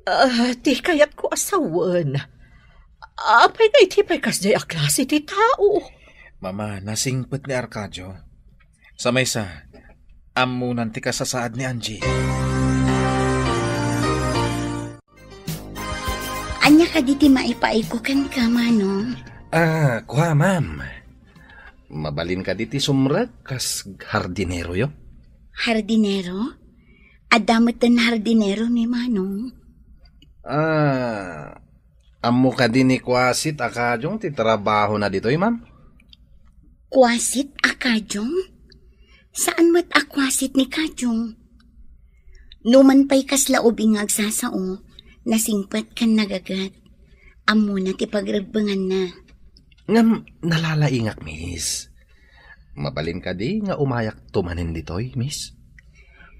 ah, ti kayatko a sawen, apay nga iti pay kasdiay a klase ti tao? Mama, nasingpet ni Arcadio. Sa maysa, ammonan ti kasasaad ni Angie. Ania kadi ti maipaayko kenka, Manong? Ah, kua, ma'am. Mabalin kadi ti sumrek kas hardineroyo? Hardinero? Adda metten hardinero ni Manong? Ah, ammo kadi ni Kuasit a Kajong ti trabahona ditoy, ma'am? Kuasit a Kajong? Saan met a Kuasit ni Kajong? Numan pay kasla ubing nga agsasao, nasingpet ken nagaget. Ammona ti pagrebbenganna. Ngem nalalaingak, miss. Mabalin kadi nga umayakto manen ditoy, miss?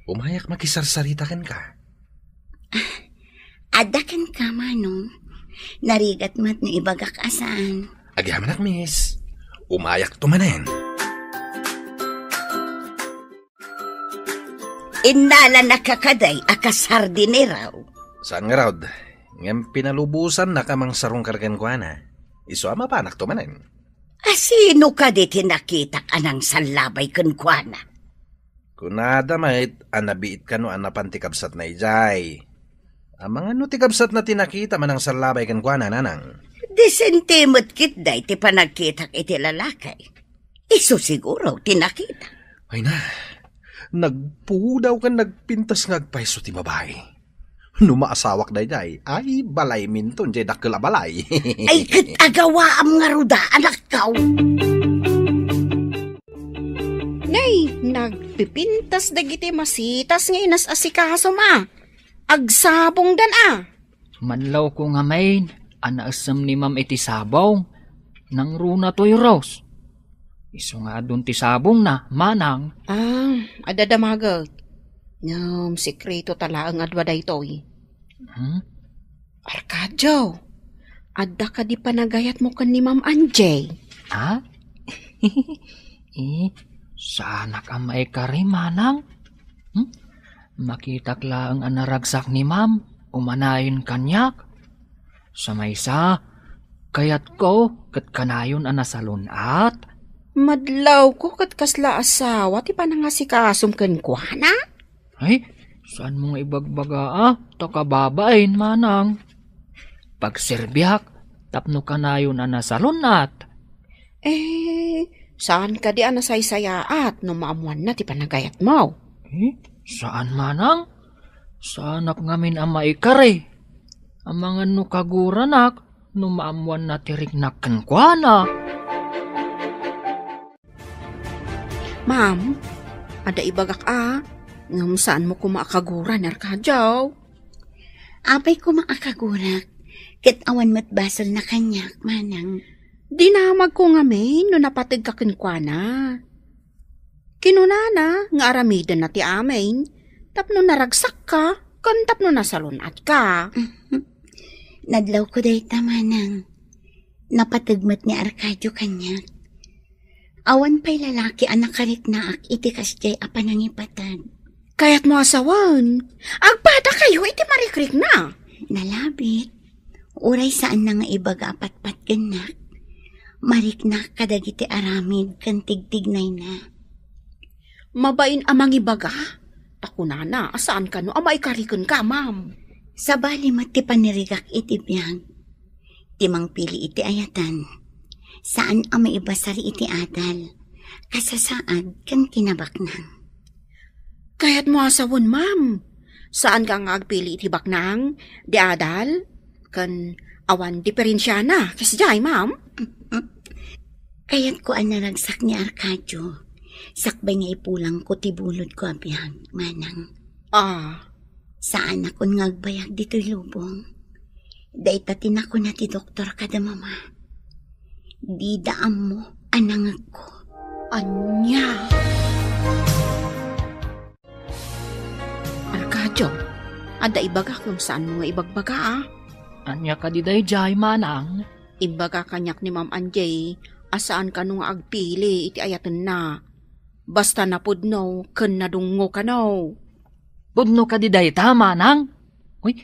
Umayak makisarsarita kenka. Adda kenka, Manong. Narigat met no ibagak a saan. Agyamanak, miss. Umayakto manen. Innala na kakaday a kas hardinero. Saan ngarud, ngem pinalubosannaka a mangsarungkar kenkuana. Isu a mapanakto manen. A sino kadi ti nakitak a nangsallabay kenkuana? Kunada met a nabiit kano a napan ti kabsatna idiay. Amangan no ti kabsatna ti nakita a nangsallabay kenkuana, nanang. Disente met ketdi ti panagkitak iti lalaki. Isu siguro ti nakita. Ay na, nagpudaw ken nagpintas nga agpayso ti babai. No maasawak daydiay, ay, balayminton diay dakkel a balay. Ay, ket agawaam ngarud a, anakko. Nay, nagpipintas dagiti masitas nga inas-asikasom a. Agsabongdan a. Manlawko ngamin a naessem ni Ma'am iti sabong. Nangruna toy Rose. Isu nga adun ti sabongna, manang. Ah, adda damaget. Ngem sekreto ta laeng a dua daytoy. Hmm? Arcadio, adda kadi panagayatmo ken ni Ma'am Angie? Ha? Eh, saanak a maikari, manang? Hmm? Makitak laeng a naragsak ni Ma'am, umanayen kaniak. Sa maysa, kayatko ket kanayon a nasalun-at. Madlawko ket kasla asawa ti panangasikasom kenkuana? Ay, saanmo nga ibagbaga a, ta kababain, manang. Pagserbiak tapno kanayon a nasalun-at. Eh, saan kadi a nasaysayaat no maammoanna ti panagayatmo? Eh, saan manang? Saanak ngamin a maikari. Amangan no kaguranak no maammoanna ti riknak kenkuana. Ma'am, adda ibagak a, ngem saanmo koma a kagura ni Arcadio. Apay koma a kagurak, ket awan met basolna kaniak, manang. Dinamagko ngamin no napategka kenkuana. Kinunana nga aramidenna ti amin tapno naragsakka ken tapno nasalun-atka. Nadlawko dayta, manang. Napateg met ni Arcadio kaniak. Awan pay lalaki a nakariknaak iti kasdiay a panangipateg. Kayatmo a sawen, agpadakayo iti marikrikna. Nalabit. Uray saanna nga ibaga a patpatgennak, mariknak kadagiti aramid ken tigtignayna. Mabain a mangibaga? Ta kunana a saan kano a maikarikenka, ma'am. Sabali met ti panirigak iti biag. Ti mangpili iti ayaten, saan a maibasar iti adal, kasasaad ken kinabaknang. Kayatmo a sawen, ma'am. Saanka nga agpili iti baknang, di adal, ken awan diferensiana, kasdiay, ma'am? Kayatko a naragsak ni Arcadio, sakbay nga ipulangko ti bulodko a biag, manang. Ah. Saanakon nga agbayag ditoy lubong. Dayta ti nakuna ti doktor kada mama. Dida ammo a nangegko. Ania? Arcadio, adda ibagak ngem saanmo nga ibagbaga, a? Ania kadi daydiay, manang? Imbaga kaniak ni Ma'am Angie a saan kano nga agpili iti ayatenna. Basta napudno ken nadungngo kano. Pudno kadi dayta, manang? Uy,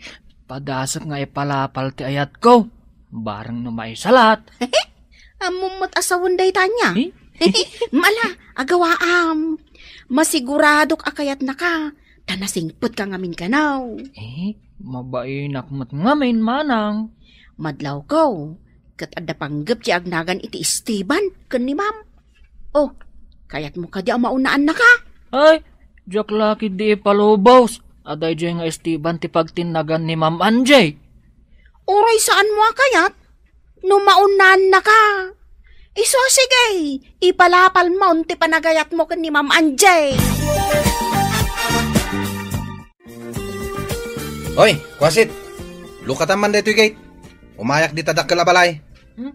padasek nga ipalapal ti ayatko. Bareng no maisalat. Ammom met a sawen dayta ania? Eh? Mala, agawaam. Masiguradok a kayatnaka, ta nasingpetka ngamin kano. Eh, mabainak met ngamin, manang. Madlawko, ket adda panggep ti agnagan iti Esteban ken ni Ma'am. Oh, kayatmo kadi a maunaannaka? Ay, diak la ketdi ipalubos a daydiay nga Esteban ti pagtinnagan ni Ma'am Angie. Uray saanmo a kayat, no maunaannaka. Isu, sige, ipalapalmon ti panagayatmo ken ni Ma'am Angie. Hoy, kuasit! Lukatam man daytoy gate. Umayak dita dakkel a balay. Hmm?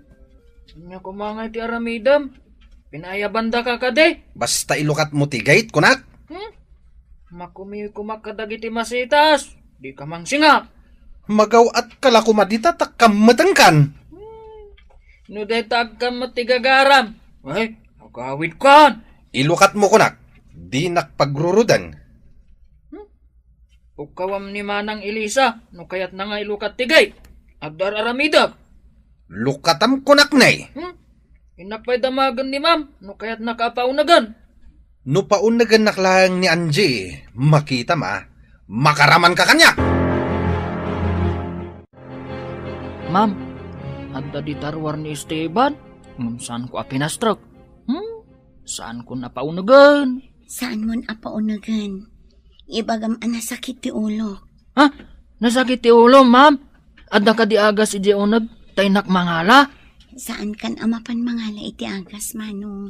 Ania koma nga iti aramidem? Pinaayabandaka kadi? Basta ilukatmo ti gate, kunak. Hmm? Makumikumak kadagiti masitas. Dika mangsinga. Magaw-atka la koma dita ta kammetengkan. Hmm. No dayta agkammet ti gagaram. Ay, agawidkan. Ilukatmo, kunak. Dinak pagruruden. Hmm? Ukawam ni Manang Elisa, no kayatna nga ilukat ti gate. Agdar-aramidek. Lukatam kunak ne. Hmm? Innak pay damagen ni Ma'am, no kayatnaka a paunegen. No paunegennak laeng ni Angie, makitam a, makaramanka kaniak. Ma'am, adda dita ruar ni Esteban, ngem saanko a pinastrek. Hmm? Saanko a paunegen. Saanmon a paunegen. Ibagam a nasakit ti ulok. Ha? Nasakit ti ulo, ma'am? Adda kadi agas idiay uneg ta innak mangala? Saankan a mapan mangala iti agas, Manong.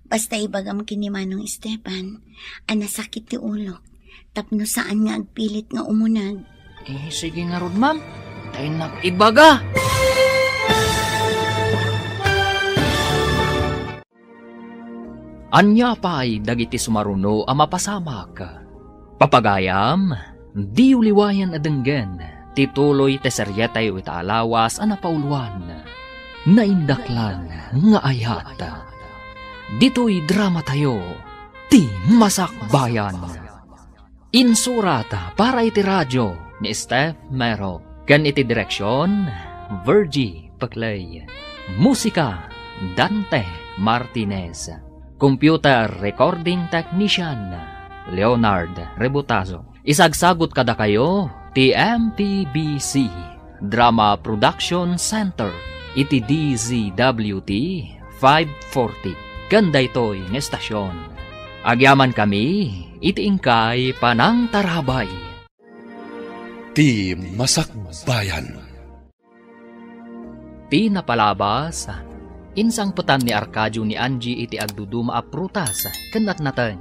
Basta ibagam ken ni Manong Esteban a nasakit ti ulok tapno saan nga agpilit nga umuneg. Eh, sige ngarud, ma'am. Ta innak ibaga. Ania pay dagiti sumaruno a mapasamak? Papagayam, diyo liwayan a denggen ti tuloy ti serietayo ita a lawas a napauloan, Naindaklan nga Ayat. Ditoy dramatayo, ti Masakbayan. Insurat para iti radio ni Steph Mero ken iti direksion, Virgie Peclay. Musika, Dante Martinez. Computer recording technician, Leonard Rebutazo. Isagsagut kadakayo ti M P B C Drama Production Center iti D Z W T five forty ken daytoy nga estasion. Agyamankami iti inkay panangtarabay. Ti Masakbayan. Ti napalabas, insangpetan ni Arcadio ni Angie iti agduduma a prutas ken natnateng.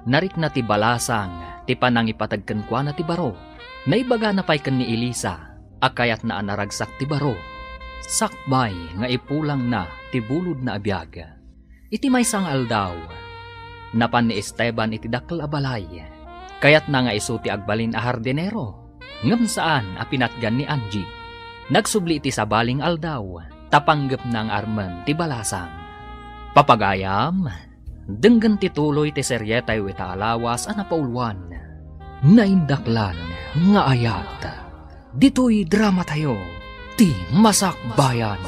Narikna ti balasang ti panangipateg kenkuana ti baro. Naibagana pay ken ni Elisa a kayatna a naragsak ti baro. Sakbay nga ipulangna ti bulodna a biag. Iti maysa nga aldaw, napan ni Esteban iti dakkel a balay. Kayatna nga isu ti agbalin a hardinero, ngem saan a pinatgan ni Angie. Nagsubli iti sabali nga aldaw, ta panggepna nga armen ti balasang. Papagayam, denggen ti tuloy ti serietayo ita a lawas a napauluan, Naindaklan nga Ayat. Ditoy dramatayo, ti Masakbayan.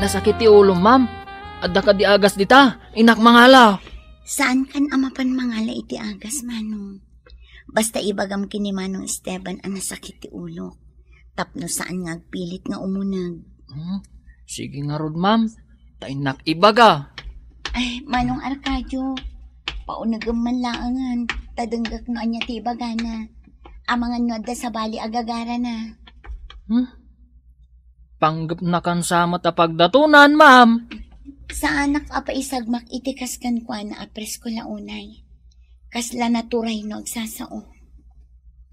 Nasakit ti ulom, ma'am. Adda kadi agas dita? Innak mangala. Saankan a mapan mangala iti agas, Manong. Basta ibagam ken ni Manong Esteban a nasakit ti ulok. Tapno saan nga agpilit nga umuneg. Hmm, sige ngarud, ma'am. Ta innak ibaga. Ay, Manong Arcadio, paunegem man laengen, ta denggek no ania ti ibagana. Amangan no adda sabali a gagarana. Hmm? Panggepnakan sa met a pagdatonan, ma'am. Saanak a paisagmak iti kas kenkuana a presko la unay. Kasla naturay no agsasao.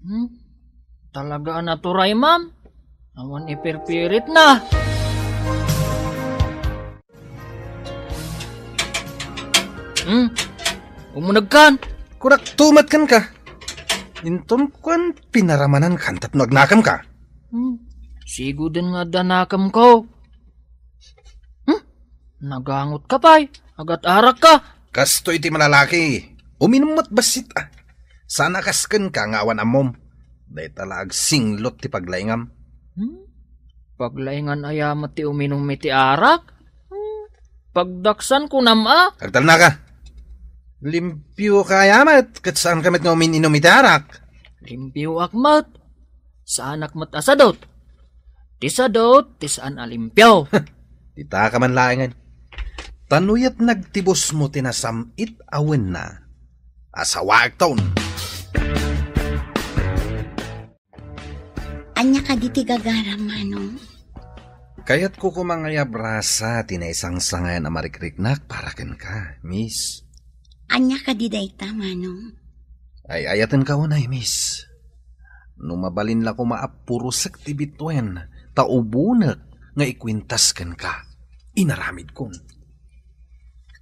Hmm? Talaga a naturay, ma'am? Awan ipirpiritna. Hmm? Umunegkan? Kunak tumat kenka. Inton kuan pinaramanankan tapno agnakamka. Hmm? Siguden nga adda nakamko. Hmm? Nagangot ka pay. Agat-arak ka. Kastoy ti malalaki. Uminum met bassit, ah. Sana kas kenka nga awan ammom. Dayta la agsinglot ti paglaingam. Hmm? Paglaingan aya met ti uminum iti arak? Hmm? Pagdaksan kunam a? Agtalna ka. Limpio ka aya met, ket saan ka met nga umin-inum iti arak? Limpioak met. Saanak met a sadot. Ti sadot, ti saan a limpio. Dita ka man laengen. Ta no yat nagtibusmo ti nasam-it a wenna, asawaekton. Ania kadi ti gagaram, Manong? Kayatko koma nga iabrasa ti naisangsangayan a marikriknak para kenka, miss. Ania kadi dayta, Manong? Ay-ayatenka unay, miss. No mabalin la koma a purosek ti bituen, ta ubonek nga ikuentas kenka. Inaramidkon.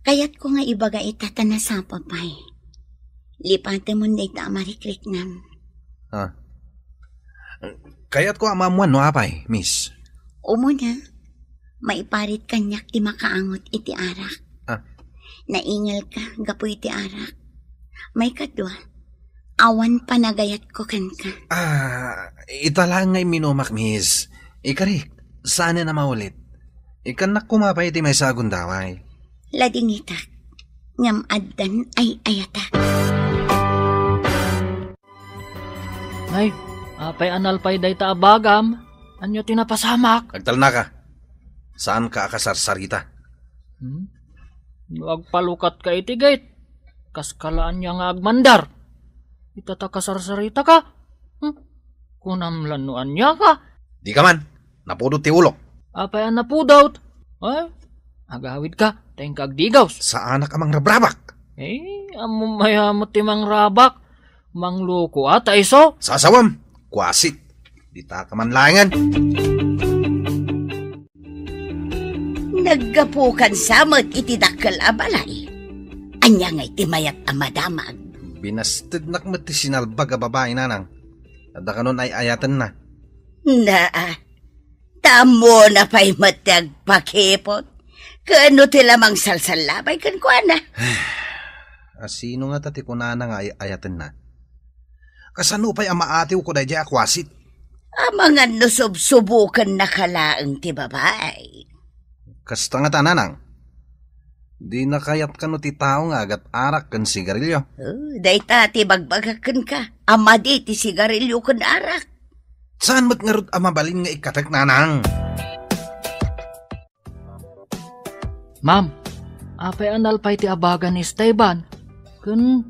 Kayatko nga ibaga ita ta nasapa pay. Lipatemon dayta a marikriknam. Ah. Kayatko a maammuan no apay, miss. Umuna, maiparit kaniak ti makaangot iti arak. Ah. Naingelka gapu iti arak. Maikadua, awan panagayatko kenka. Ah, ita laeng nga imminumak, miss. Ikarik, saanen a maulit. Ikkannak koma pay iti maysa a gundaway. Ladingitak, ngem addan ay-ayatak. Ay, apay a nalpay dayta a bagam? Ania ti napasamak? Agtalnaka. Saanka a kasarsarita. Hmm? No agpalukatka iti gate, kaska la ania nga agmandar. Ita ta kasarsaritaka? Hmm? Kunam la no aniaka? Dika man, napudot ti ulok. Apay a napudot? Ay, agawidka, ta inka agdigaws. Saanak a mangrabrabak. Eh, ammom aya met ti mangrabak. Mangloko a ta isu? Sasawam, kuasit. Dita ka man laengen. Naggapukan sa met iti dakkel a balay. Ania ngay ti mayat a madamag? Binastednak met ti sinalbag a babai, nanang. Adda kanon ay-ayatenna. Naa, ta ammona pay met ti agpakipot. Ken no ti la mangsalsallabay kenkuana. Asino ngata ti kunana nga ay-ayatenna? Kasano pay a maatiwko daydiay a kuasit? Amangan no subsubokennaka laeng ti babai. Kasta ngata, nanang. Dina kayat kano ti tao nga agat-arak ken sigarilyo. Oh, dayta ti bagbagak kenka. A madi ti sigarilyo ken arak. Saan met ngarud a mabalin nga ikkatek, nanang? Ma'am, apay a nalpay ti abaga ni Esteban? Ken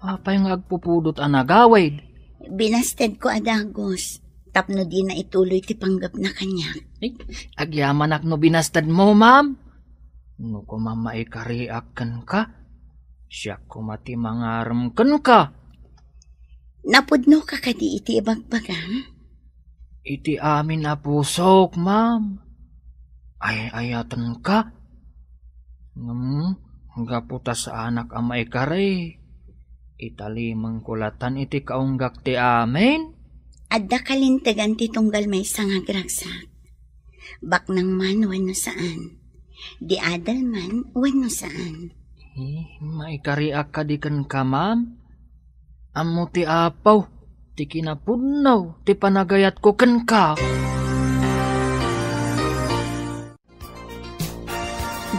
apay nga agpupudot a nagawid? Binastedko a dagus tapno dina ituloy ti panggepna kaniak. Ay, agyamanak no binastedmo, ma'am. No koma maikariak kenka, siak koma ti mangarem kenka. Napudnoka kadi iti ibagbagam? iti amin a pusok, ma'am. Ay-ayatenka. Ngem, gapu ta saanak a maikari, italimengko latan iti kaunggak ti amin. Adda kalintegan ti tunggal maysa nga agragsak. Baknang man wenno saan. Di adal man wenno saan. Eh, maikariak kadi kenka, ma'am? Ammo ti Apo ti kinapudno ti panagayatko kenka.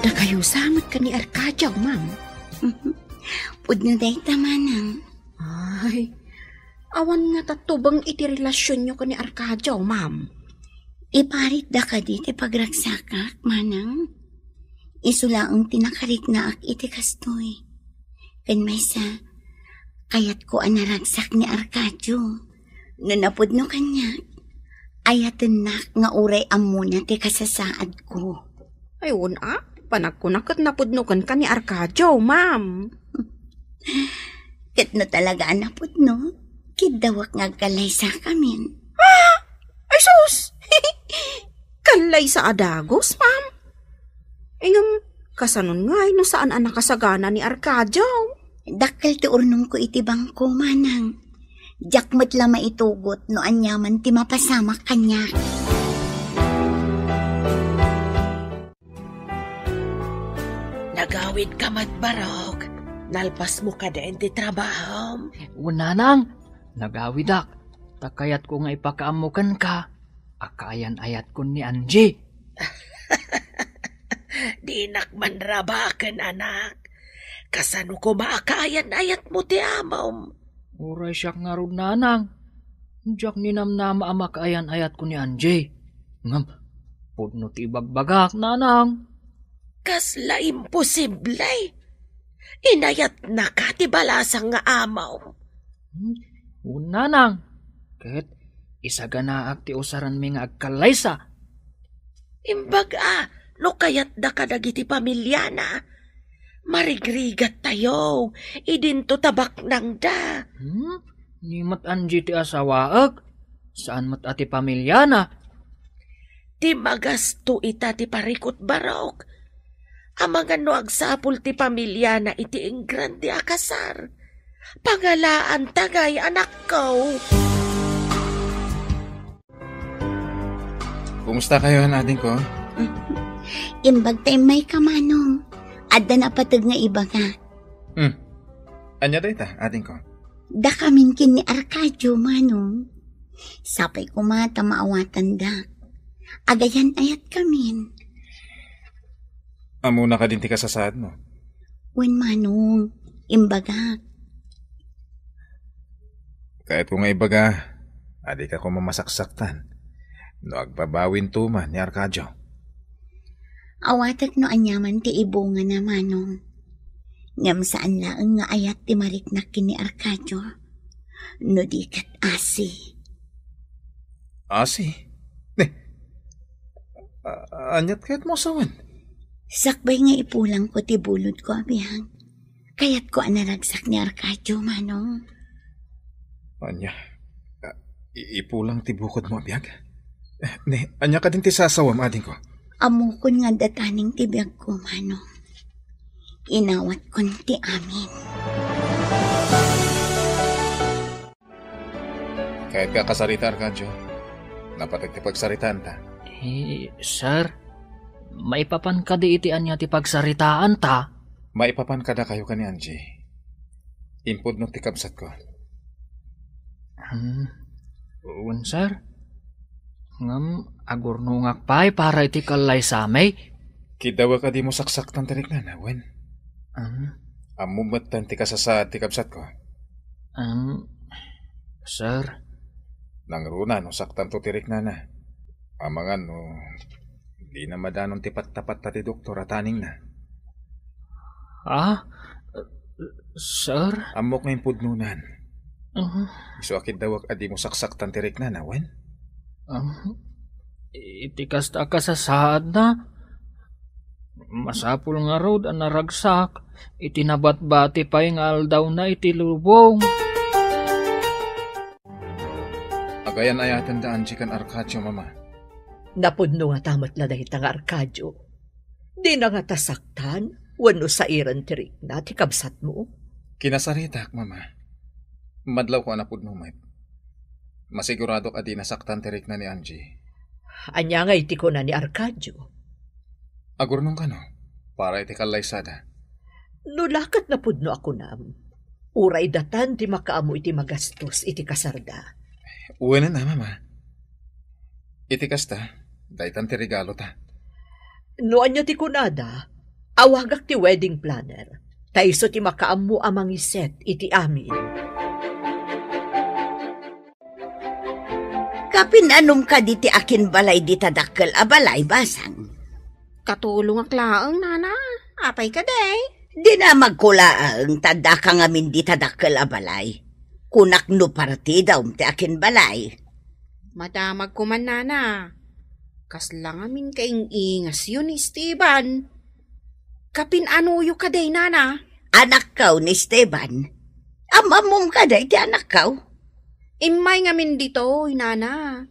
Dakayo sa met ken ni Arcadio, ma'am. Pudno dayta, manang. Ay, awan ngata tubeng iti relasionyo ken ni Arcadio, ma'am. Iparitda kadi ti pagragsakak, manang? Isu laeng ti nakariknaak iti kastoy. Ken maysa, kayatko a naragsak ni Arcadio. No napudno kaniak, ayatennak nga uray ammona ti kasasaadko. Ay, wen a, panagkuna ket napudno kenka ni Arcadio, ma'am. Ket no talaga a napudno, kiddawek nga agkallaysakamin. Ah! Ay, sus! Kallaysa a dagus, ma'am. Ngem, kasanon ngay no saan a nakasagana ni Arcadio? Dakkel ti urnongko iti bangko, manang. Diak met la maitugot no aniaman ti mapasamak kaniak. Nagawidka met, Barok. Nalpasmo kadi ti trabahom? Wen, nanang, nagawidak. Ta kayatko nga ipakaammo kenka a kaayan-ayatkon ni Angie. Dinak man rabaken, anak. Kasano koma a kaayan-ayatmo ti amom? Uray siak ngarud, nanang. Diak ninamnama a makaayan-ayatko ni Angie. Ngem, pudno ti ibagbagak, nanang. Kasla imposible! Inayatnaka ti balasang nga amom. Hmm? Wen, nanang. Ket isaganaak ti usaranmi nga agkallaysa. Imbag a, no kayatda kadagiti pamiliana, marigrigattayo, idinto ta baknangda. Hmm? Ni met Angie ti asawaek, saan met a ti pamiliana. Ti magasto ita ti parikut, Barok. Amangan no agsapul ti pamiliana iti ingrande a kasar. Pangalaanta ngay, anakko. Kumusta kayo, adingko? Imbag ta immayka, manong. Adda napateg nga ibaga. Hmm. Ania dayta, adingko? Dakamin ken ni Arcadio, manong. Sapay koma ta maawatanda. Agayan-ayatkamin. Ammona kadin ti kasasaadmo? Wen, manong, imbagak. Kayatko nga ibaga a dika koma masaksaktan no agbabawinto man ni Arcadio. Awatek no aniaman ti ibungana, manong. Ngem saan laeng nga ayat ti mariknak ken ni Arcadio. No di ket asi. Asi? Ne, a-, aniat kayatmo a sawen? Sakbay nga ipulangko ti bulodko a biag, kayatko a naragsak ni Arcadio, manong. Ania? A, i-, ipulang ti bukodmo a biag? Ne, ania kadin ti sasawem, adingko? Ammokon nga adda taning ti biagko, manong. Inawatkon ti amin. Kayatka a kasarita, Arcadio? Napateg ti pagsaritaanta. Eh, sir, maipapan kadi iti ania ti pagsaritaanta? Maipapan kadakayo ken ni Angie. Impudno ti kabsatko. Hmm, wen, sir. Ngem agurnongak pay para iti kallaysami. Kiddawek a dimo saksaktan ti riknana, wen? Hmm. Ammom metten ti kasasaad ti kabsatko. Hmm, sir. Nangruna no saktanto ti riknana. Amangan no dina madanon ti pattapatta ti doktor a taningna. Ah, sir? Ammok nga impudnonan. Ah. Isu a kiddawek a dimo saksaktan ti riknana, wen? Ah, iti kasta a kasasaadna, masapul ngarud a naragsak iti nabatbati pay nga aldawna iti lubong. A, Ayan-ayaten da Angie ken Arcadio, Mama. Napudno ngata met la dayta nga Arcadio. Dina ngata saktan wenno sairen ti rikna ti kabsatmo? Kinasaritak, Mama. Madlawko a napudno met. Masiguradok a dina saktan ti rikna ni Angie. Ania ngay ti kuna ni Arcadio? Agurnong kano, para iti kallaysada. No la ket napudno a kunam, uray datan ti makaammo iti magastos iti kasarda. Wen a, Mama. Iti kasta, daytan ti regalota. No ania ti kunada, awagak ti wedding planner, ta isu ti makaammo a mangiset iti amin. Kapin-anom kadi ti akinbalay dita dakkel a balay, Basang? Katulongak laeng, Nana. Apay kadi? Dina magkulaeng ta addaka ngamin dita dakkel a balay. Kunak no partidam ti akinbalay. Madamagko man, Nana. Kasla ngamin kaing-ingasyo ni Esteban. Kapin-anoyo kadi, Nana? Anakkaw ni Esteban. Am-ammom kadi ti anakkaw? Immay ngamin ditoy, Nana.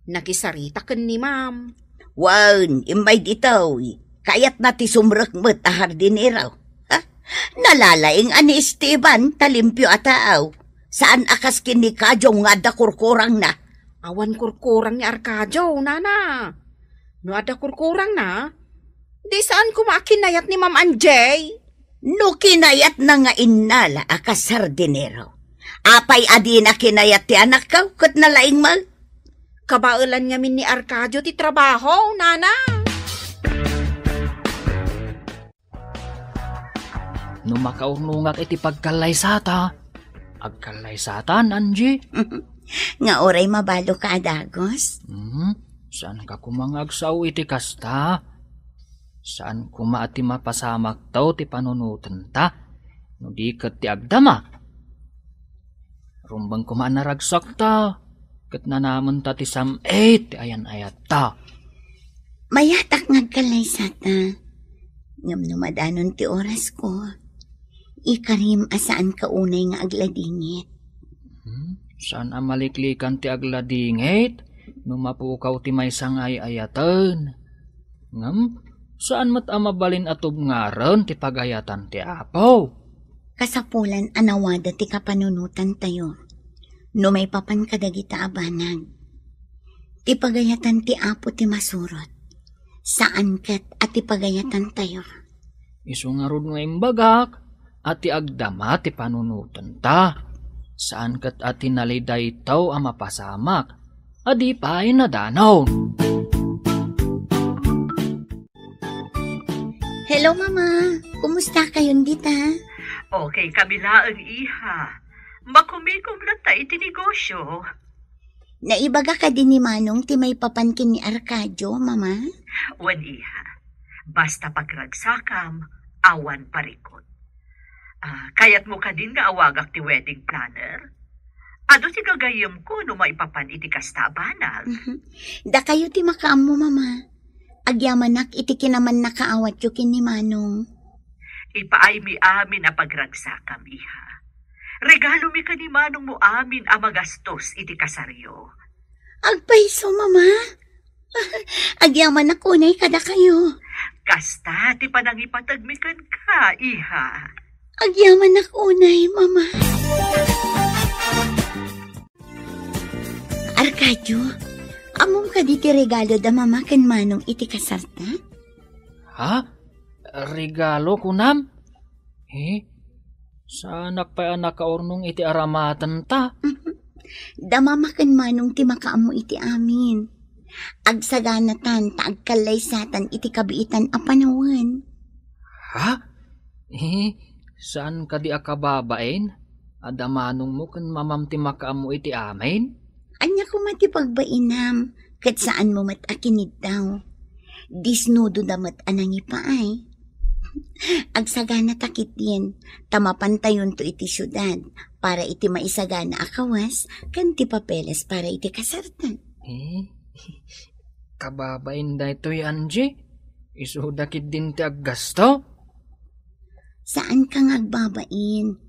Nakisarita ken ni Ma'am. Wen, immay ditoy. Kayatna ti sumrek met a hardinero. Ha? Nalalaing a ni Esteban ta limpio a tao. Saan a kas ken ni Kadyong nga adda kurkurangna. Awan kurkurang ni Arcadio, Nana. No adda kurkurangna, di saan koma a kinayat ni Ma'am Angie? No kinayatna nga innala a kas hardinero, apay a dina kinayat ti anakkaw ket nalaing man? Kabaelan ngamin ni Arcadio ti trabaho, Nana. No makaurnongak iti pagkallaysata, agkallaysatan, Angie? Nga uray mabalinka a dagus? Hmm, saan ka koma nga agsao iti kasta? Saan koma a ti mapasamakto ti panunotenta, no di ket ti agdama? Rumbeng koma a naragsakta, ket nanamenta ti sam-it ti ayan-ayatta. Mayatak nga agkallaysata. Ngem no madanon ti orasko, ikarim a saanka unay nga agladingit. Hmm? Saan a maliklikan ti agladingit no mapukaw ti maysa nga ay-ayaten. Ngem, saan met a mabalin a tubngaren ti pagayatan ti Apo. Kasapulan a nawada ti kapanunotantayo no maipapan kadagita a banag. Ti pagayatan ti Apo ti masurot, saan ket a ti pagayatantayo. Isu ngarud nga imbagak a ti agdama ti panunotenta, saan ket a ti nalidaytaw a mapasamak a di pay nadanon. Hello, Mama. Kumusta kayon dita? Okay kami laeng, iha. Makumikom latta iti negosyo. Naibaga kadi ni Manong ti maipapan ken ni Arcadio, Mama? Wen, iha. Basta pagragsakam, awan parikut. Ah, kayatmo kadin nga awagak ti wedding planner? Adu ti gagayyemko no maipapan iti kasta a banag. Mhm. Dakayo ti makaammo, Mama. Agyamanak iti kinamannakaawatyo ken ni Manong. Ipaaymi amin a pagragsakam, iha. Regalomi ken ni Manongmo amin a magastos iti kasaryo. Agpayso, Mama. Agyamanak unay kadakayo. Kasta ti panangipategmi kenka, iha. Agyamanak unay, Mama. Arcadio, ammom kadi ti regalo da Mama ken Manong iti kasarta? Ha? Regalo, kunam? Eh, saanak pay a nakaurnong iti aramatenta? Da Mama ken Manong ti makaammo iti amin. Agsaganatan ta agkallaysatan iti kabiitan a panawen. Ha? Eh, saan kadi a kababain? Adda manongmo ken mamam ti makaammo iti amin? Ania koma ti pagbainam, ket saanmo met a kiniddaw. Disnudo da met a nangipaay. Agsagana ta ketdin, ta mapantayonto iti siudad para iti maisagana a kawes ken ti papeles para iti kasartan. Eh, kababain daytoy, Angie? Isuda ketdin ti aggasto? Saanka nga agbabain.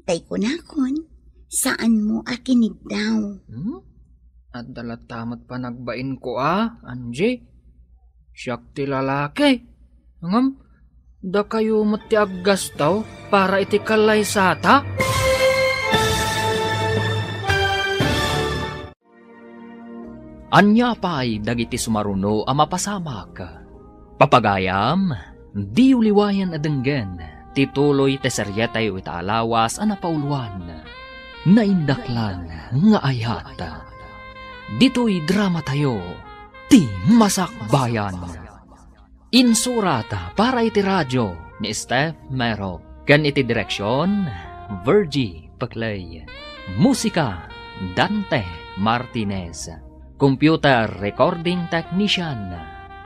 Tay kunakon, saanmo a kiniddaw. Hmm? Adda latta met panagbainko a, Angie. Siak ti lalaki. Ngem, dakayo met ti aggastaw para iti kallaysata? Ania pay dagiti sumaruno a mapasamak? Papagayam, diyo liwayan a denggen ti tuloy ti serietayo ita a lawas a napauluan, Naindaklan nga Ayat. Ditoy dramatayo, Ti Masakbayan. Insurat para iti radio ni Steph Mero ken iti direksion, Virgie Peclay. Musika, Dante Martinez. Computer recording technician,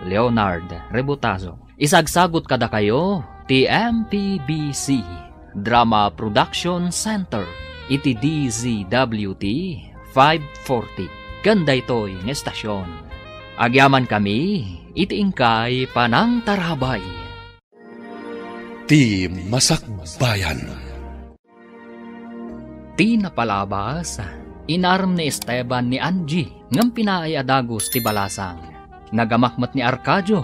Leonard Rebutazo. Isagsagut kadakayo ti M P B C Drama Production Center iti D Z W T five forty ken daytoy nga estasion. Agyamankami iti inkay panangtarabay. Ti Masakbayan. Ti napalabas, inarem ni Esteban ni Angie ngem pinaay a dagus ti balasang. Nagamak met ni Arcadio,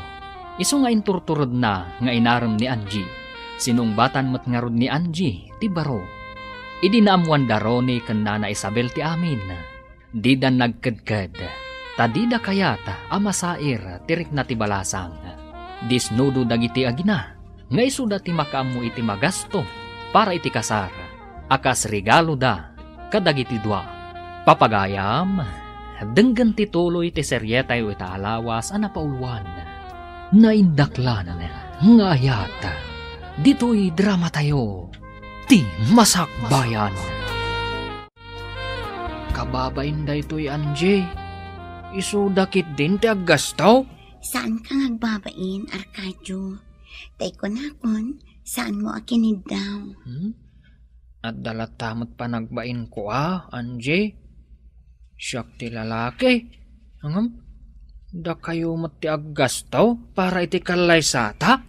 isu nga inturturedna nga inarem ni Angie. Sinungbatan met ngarud ni Angie ti baro. Idi naammuanda Ronnie ken Nana Isabel ti amin, dida nagkedked, ta dida kayat a masair ti rikna ti balasang. Disnudo dagiti agina nga isuda ti makaammo iti magasto para iti kasar a kas regaloda kadagiti dua. Papagayam, denggen ti tuloy ti serietayo ita a lawas a napauluan, Naindaklan nga Ayat. Ditoy dramatayo, Ti Masakbayan. Kababain daytoy, Angie. Isuda ketdin ti aggastaw? Saan ka nga agbabain, Arcadio. Tay kunakon, saan mo a kiniddaw? Hmm? Adda latta met panagbainko a, Angie. Siak ti lalaki. Ngem, dakayo met ti aggastaw para iti kallaysata?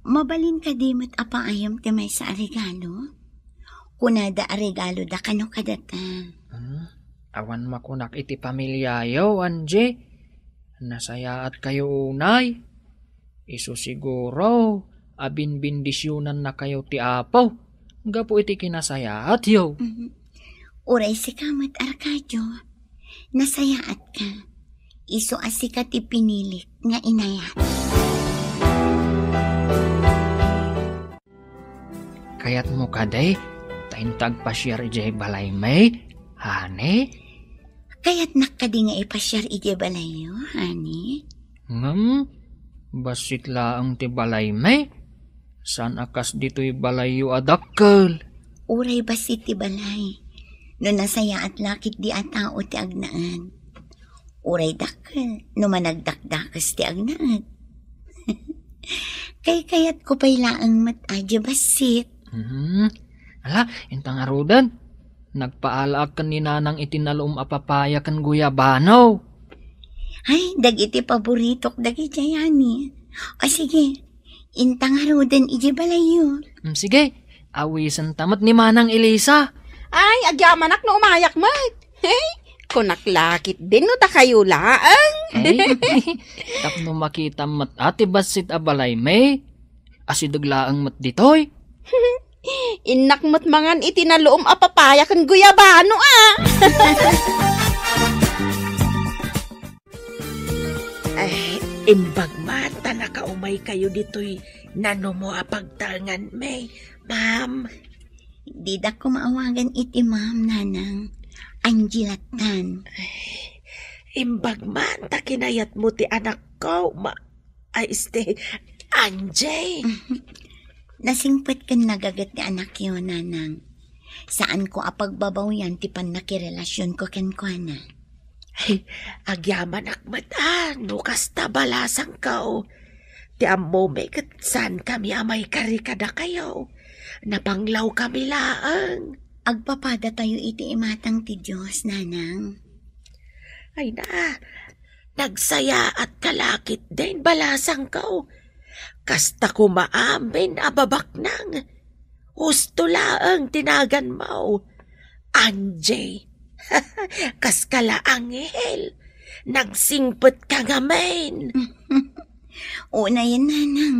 Mabalin kadi met a paayam ti maysa a regalo? Kunada a regaloda kano kadata. Hmm? Awan makunak iti pamiliayo, Angie. Nasayaatkayo unay. Isu siguro a binbendisionannakayo ti Apo gapu iti kinasayaatyo. Mhm. Uray sika met, Arcadio, nasayaatka. Isu a sika ti pinilik nga inayat. Kayatmo kadi ta inta agpasiar idiay balaymi, honey? Kayatnak kadi nga ipasiar idiay balayyo, honey? Ngem, bassit laeng ti balaymi. Saan a kas ditoy balayyo a dakkel. Uray bassit ti balay, no nasayaat la ketdi a tao ti agnaed. Uray dakkel, no managdakdakes ti agnaed. Kaykayatko pay laeng met a diay bassit. Mhm. Ala, inta ngaruden, nagpaalaak ken ni Nanang iti naluom a papaya ken guyabano. Ay, dagiti paboritok dagidiay, honey. O sige, inta ngaruden idiay balayyo. Mm, sige, awisenta met ni Manang Elisa. Ay, agyamanak no umayak met. Hey, kunak la ketdin no dakayo laeng. Ay, tapno makitam met a ti bassit a balaymi. Asideg laeng met ditoy. Innak met mangan iti naluom a papaya ken guyabano a. Ay, imbag man ta nakaumaykayo ditoy nanumo a pagtalnganmi, ma'am. Dida koma awagan iti ma'am, Nanang. Angie lattan. Imbag man ta kinayatmo ti anakko, ma-, ay, este, Angie. Nasingpet ken nagaget ti anakyo, Nanang. Saanko a pagbabawian ti pannakirelasionko kenkuana. Ay, agyamanak met a no kasta balasangko. Ti ammomi ket saankami a maikari kadakayo. Napanglawkami laeng. Agpapadatayo iti imatang ti Dios, Nanang. Ay na, nagsayaatka la ketdin balasangko. Kasta koma amin a babaknang. Husto laeng ti naganmo. Angie. Kaskala anghel, nagsingpet ka ngamin. Unayen, nanang.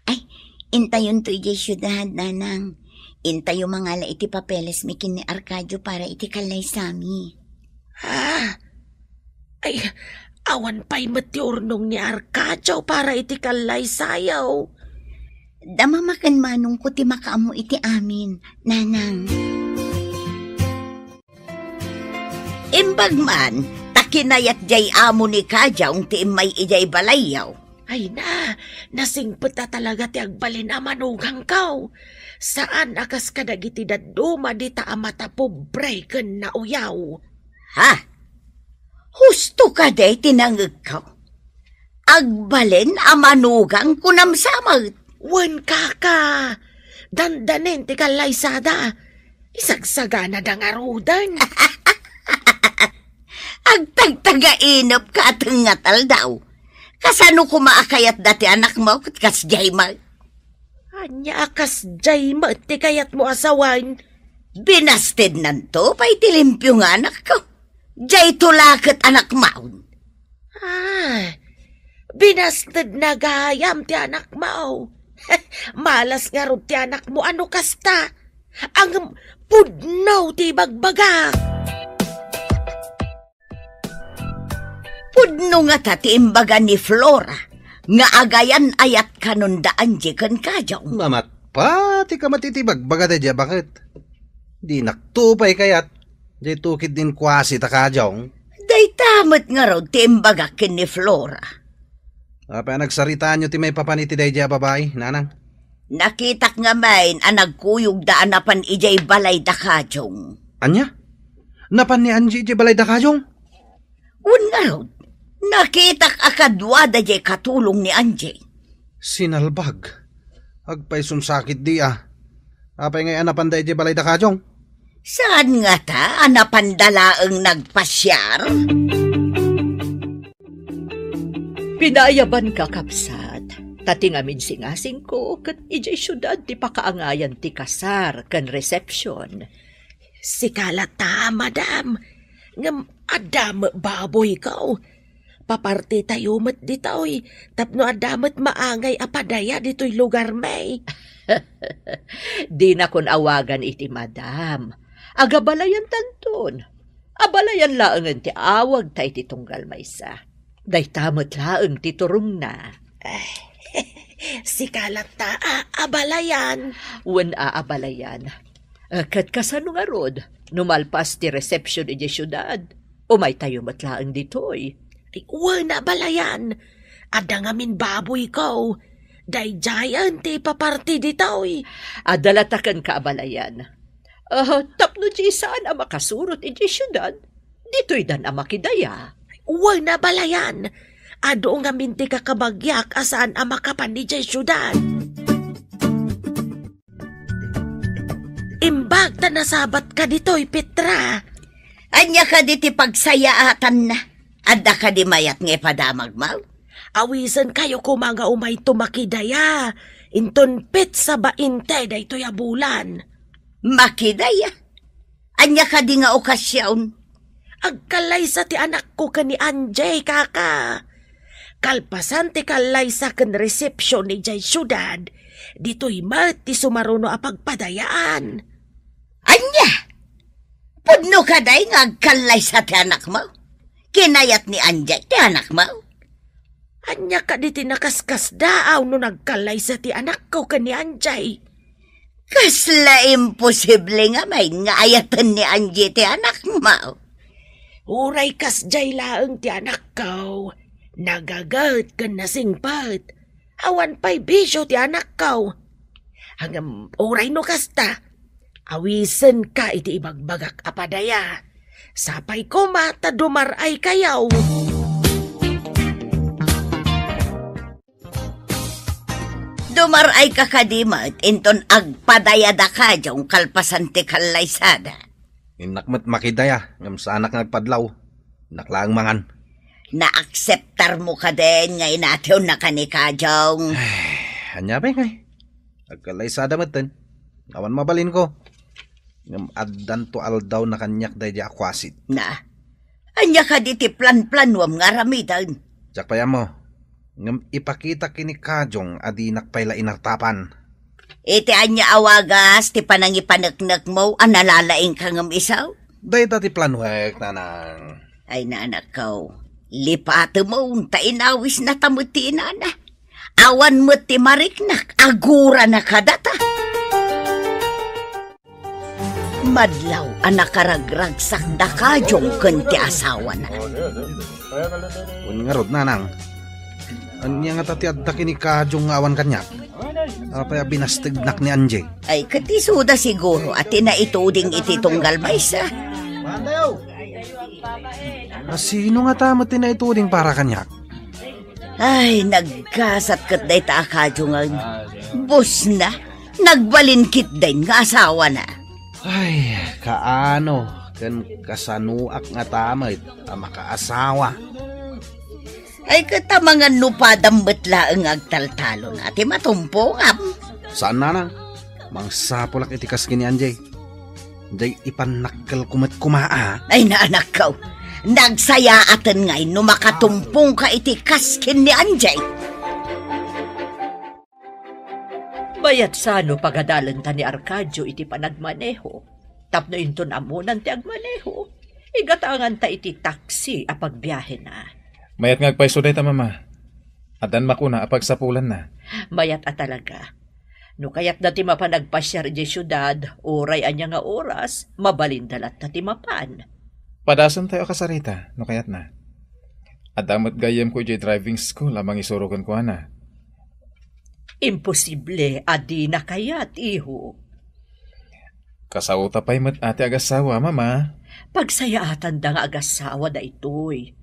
Ay, intayonto idiay siudad, nanang. Intayo mangala iti papeles mi ken ni Arcadio para iti kallaysami. Ah, ay, awan pay met ti urnong ni Arcadio para iti kallaysayo. Damamaken manongko ti makaammo iti amin, nanang. Imbag man, ta kinayat jay amo ni Kajong ti immay idiay balayyo. Ay na, nasingpet a talaga ti agbalin a manugangko. Saan a kas kadagiti dadduma dita a matapobre ken nauyaw. Ha? Husto kadi ti nangegko? Agbalin a manugang kunam sa met. Wen, kaka. Dandanin ti kallaysada. Isagsaganada ngaruden. Agtagtagainep ka a tengngataldaw. Kasano koma a kayatda ti anakmo ket kasdiay met? Ania a kasdiay met ti kayatmo a sawen? Binastednanto pay ti limpio nga anakko. Diayto la ket anakmaon. Ah, binastedna gayam ti anakmo. Malas ngarud ti anakmo a no kasta. Ngem pudno ti ibagbagak. Pudno ngata ti imbaga ni Flora nga agayan-ayat kanon da Angie ken Kajong. Mamatpa ti kamat iti bagbagada, Jabaket. Dinakto pay kayat. Daytoy ketdin kuasi ta Kajong. Dayta met ngarud ti imbagak ken ni Flora. Apay a nagsaritaanyo ti maipapan iti daydiay a babai, nanang? Nakitak ngamin a nagkuyogda a napan idiay balay da Kajong. Ania? Napan ni Angie idiay balay da Kajong? Wen ngarud, nakitak a kaduada diay katulong ni Angie. Sinalbag. Agpaysonsakit di a. Apay ngay a napanda idiay balay da Kajong? Saan ngata a napanda laeng nagpasiar? Pinaayabanka, kabsat, ta ti ngamin singasingko ket idiay siudad ti pakaangayan ti kasar ken resepsion. Sika latta, madam, ngem adda met baboyko. Papartitayo met ditoy tapno adda met maangay a padaya ditoy lugarmi. Dinakon awagan iti madam. Agabalayantanton. Abalayan laengen ti awagta iti tunggal maysa. Dayta met laeng ti turongna. Sika latta a abalayan. Wen a abalayan. Eh, ket kasano ngarud, no malpas ti resepsion idiay siudad? Umaytayo met laeng ditoy. Ay, wen a abalayan. Adda ngamin baboyko. Daydiayen ti ipaparti ditoy. Adda latta kenka abalayan. Ah, tapno di saan a makasurot idiay siudad, ditoydan a makidaya. Wen a abalayan. Adu ngamin ti kakabagiak a saan a makapan idiay siudad. Imbag ta nasabatka ditoy, Petra. Ania kadi ti pagsayaatanna? Adda kadi mayat nga ipadamagmo? Awisenkayo koma nga umayto makidaya. Inton petsa bainte daytoy a bulan. Makidaya? Ania kadi nga okasion? Agkallaysa ti anakko ken ni Angie, kaka. Kalpasan ti kallaysa ken resepsion idiay siudad, ditoy met ti sumaruno a pagpadayaan. Ania? Pudno kadi nga agkallaysa ti anakmo? Kinayat ni Angie ti anakmo? Ania kadi ti nakaskasdaaw no nagkallaysa ti anakko ken ni Angie? Kasla imposible ngamin nga ayaten ni Angie ti anakmo. Uray kasdiay laeng ti anakko, nagaget ken nasingpet. Awan pay bisio ti anakko. Ngem uray no kasta, awisenka iti ibagbagak a padaya. Sapay koma ta dumar-aykayo. Dumar-ayka kadi met inton agpadayada kadin kalpasan ti kallaysada. Innak met makidaya, ngem saanak nga agpadlaw. Innak laeng mangan. Naakseptarmo kadin nga inatiwnaka ni Kajong? Ania pay ngay? Agkallaysada metten. Awan mabalinko. Ngem addanto aldawna kaniak daydi a kuasit. Na, ania kadi ti planplanuam nga aramiden? Diak pay ammo. Ngem ipakitak ken ni Kajong a dinak pay la inartapan. Iti ania a wagas ti panangipaneknekmo a nalalaingka ngem isu? Dayta ti planuek, nanang. Ay, nanakko, lipatemon ta inawisnata met ti inana. Awan met ti mariknak, agurana kadata. Madlaw a nakaragragsak da Kajong ken ti asawana. Wen ngarud, nanang. Ania ngata ti adda ken ni Kajong nga awan kaniak? Apay a binastegnak ni Angie? Ay, ket isuda siguro a ti naituding iti tunggal maysa. A, sino ngata met ti naituding para kaniak? Ay, naggasat ket dayta a Kajong. Busna, nagbalin ketdin nga asawana. Ay, kaano ken kasanoak ngata met a makaasawa? Ay, ket amangan no padam met laeng nga agtaltalon a ti matumpongam. Saan, nanang. Mangsapulak iti kas ken ni Angie. Jay ipannakkelko met koma, a. Ay, nanakko. Nagsayaaten ngay no makatumpongka iti kas ken ni Angie. Mayat sano pagadalenta ni Arcadio iti panagmaneho. Tapno inton ammonan ti agmaneho, igatanganta iti taksi a pagbiahena. Mayat nga agpayso dayta, Mama. Addan makuna a pagsapulanna. Mayat a talaga. No kayatna ti mapan agpasiar idiay siudad, uray ania nga oras, mabalinda latta ti mapan. Padasentayo a kasarita, no kayatna. Adda met gayyemko idiay driving school a mangisuro kenkuana. Imposible a dina kayat, iho. Kasaota pay met a ti agasawa, Mama. Pagsayaatanda nga agasawa daytoy.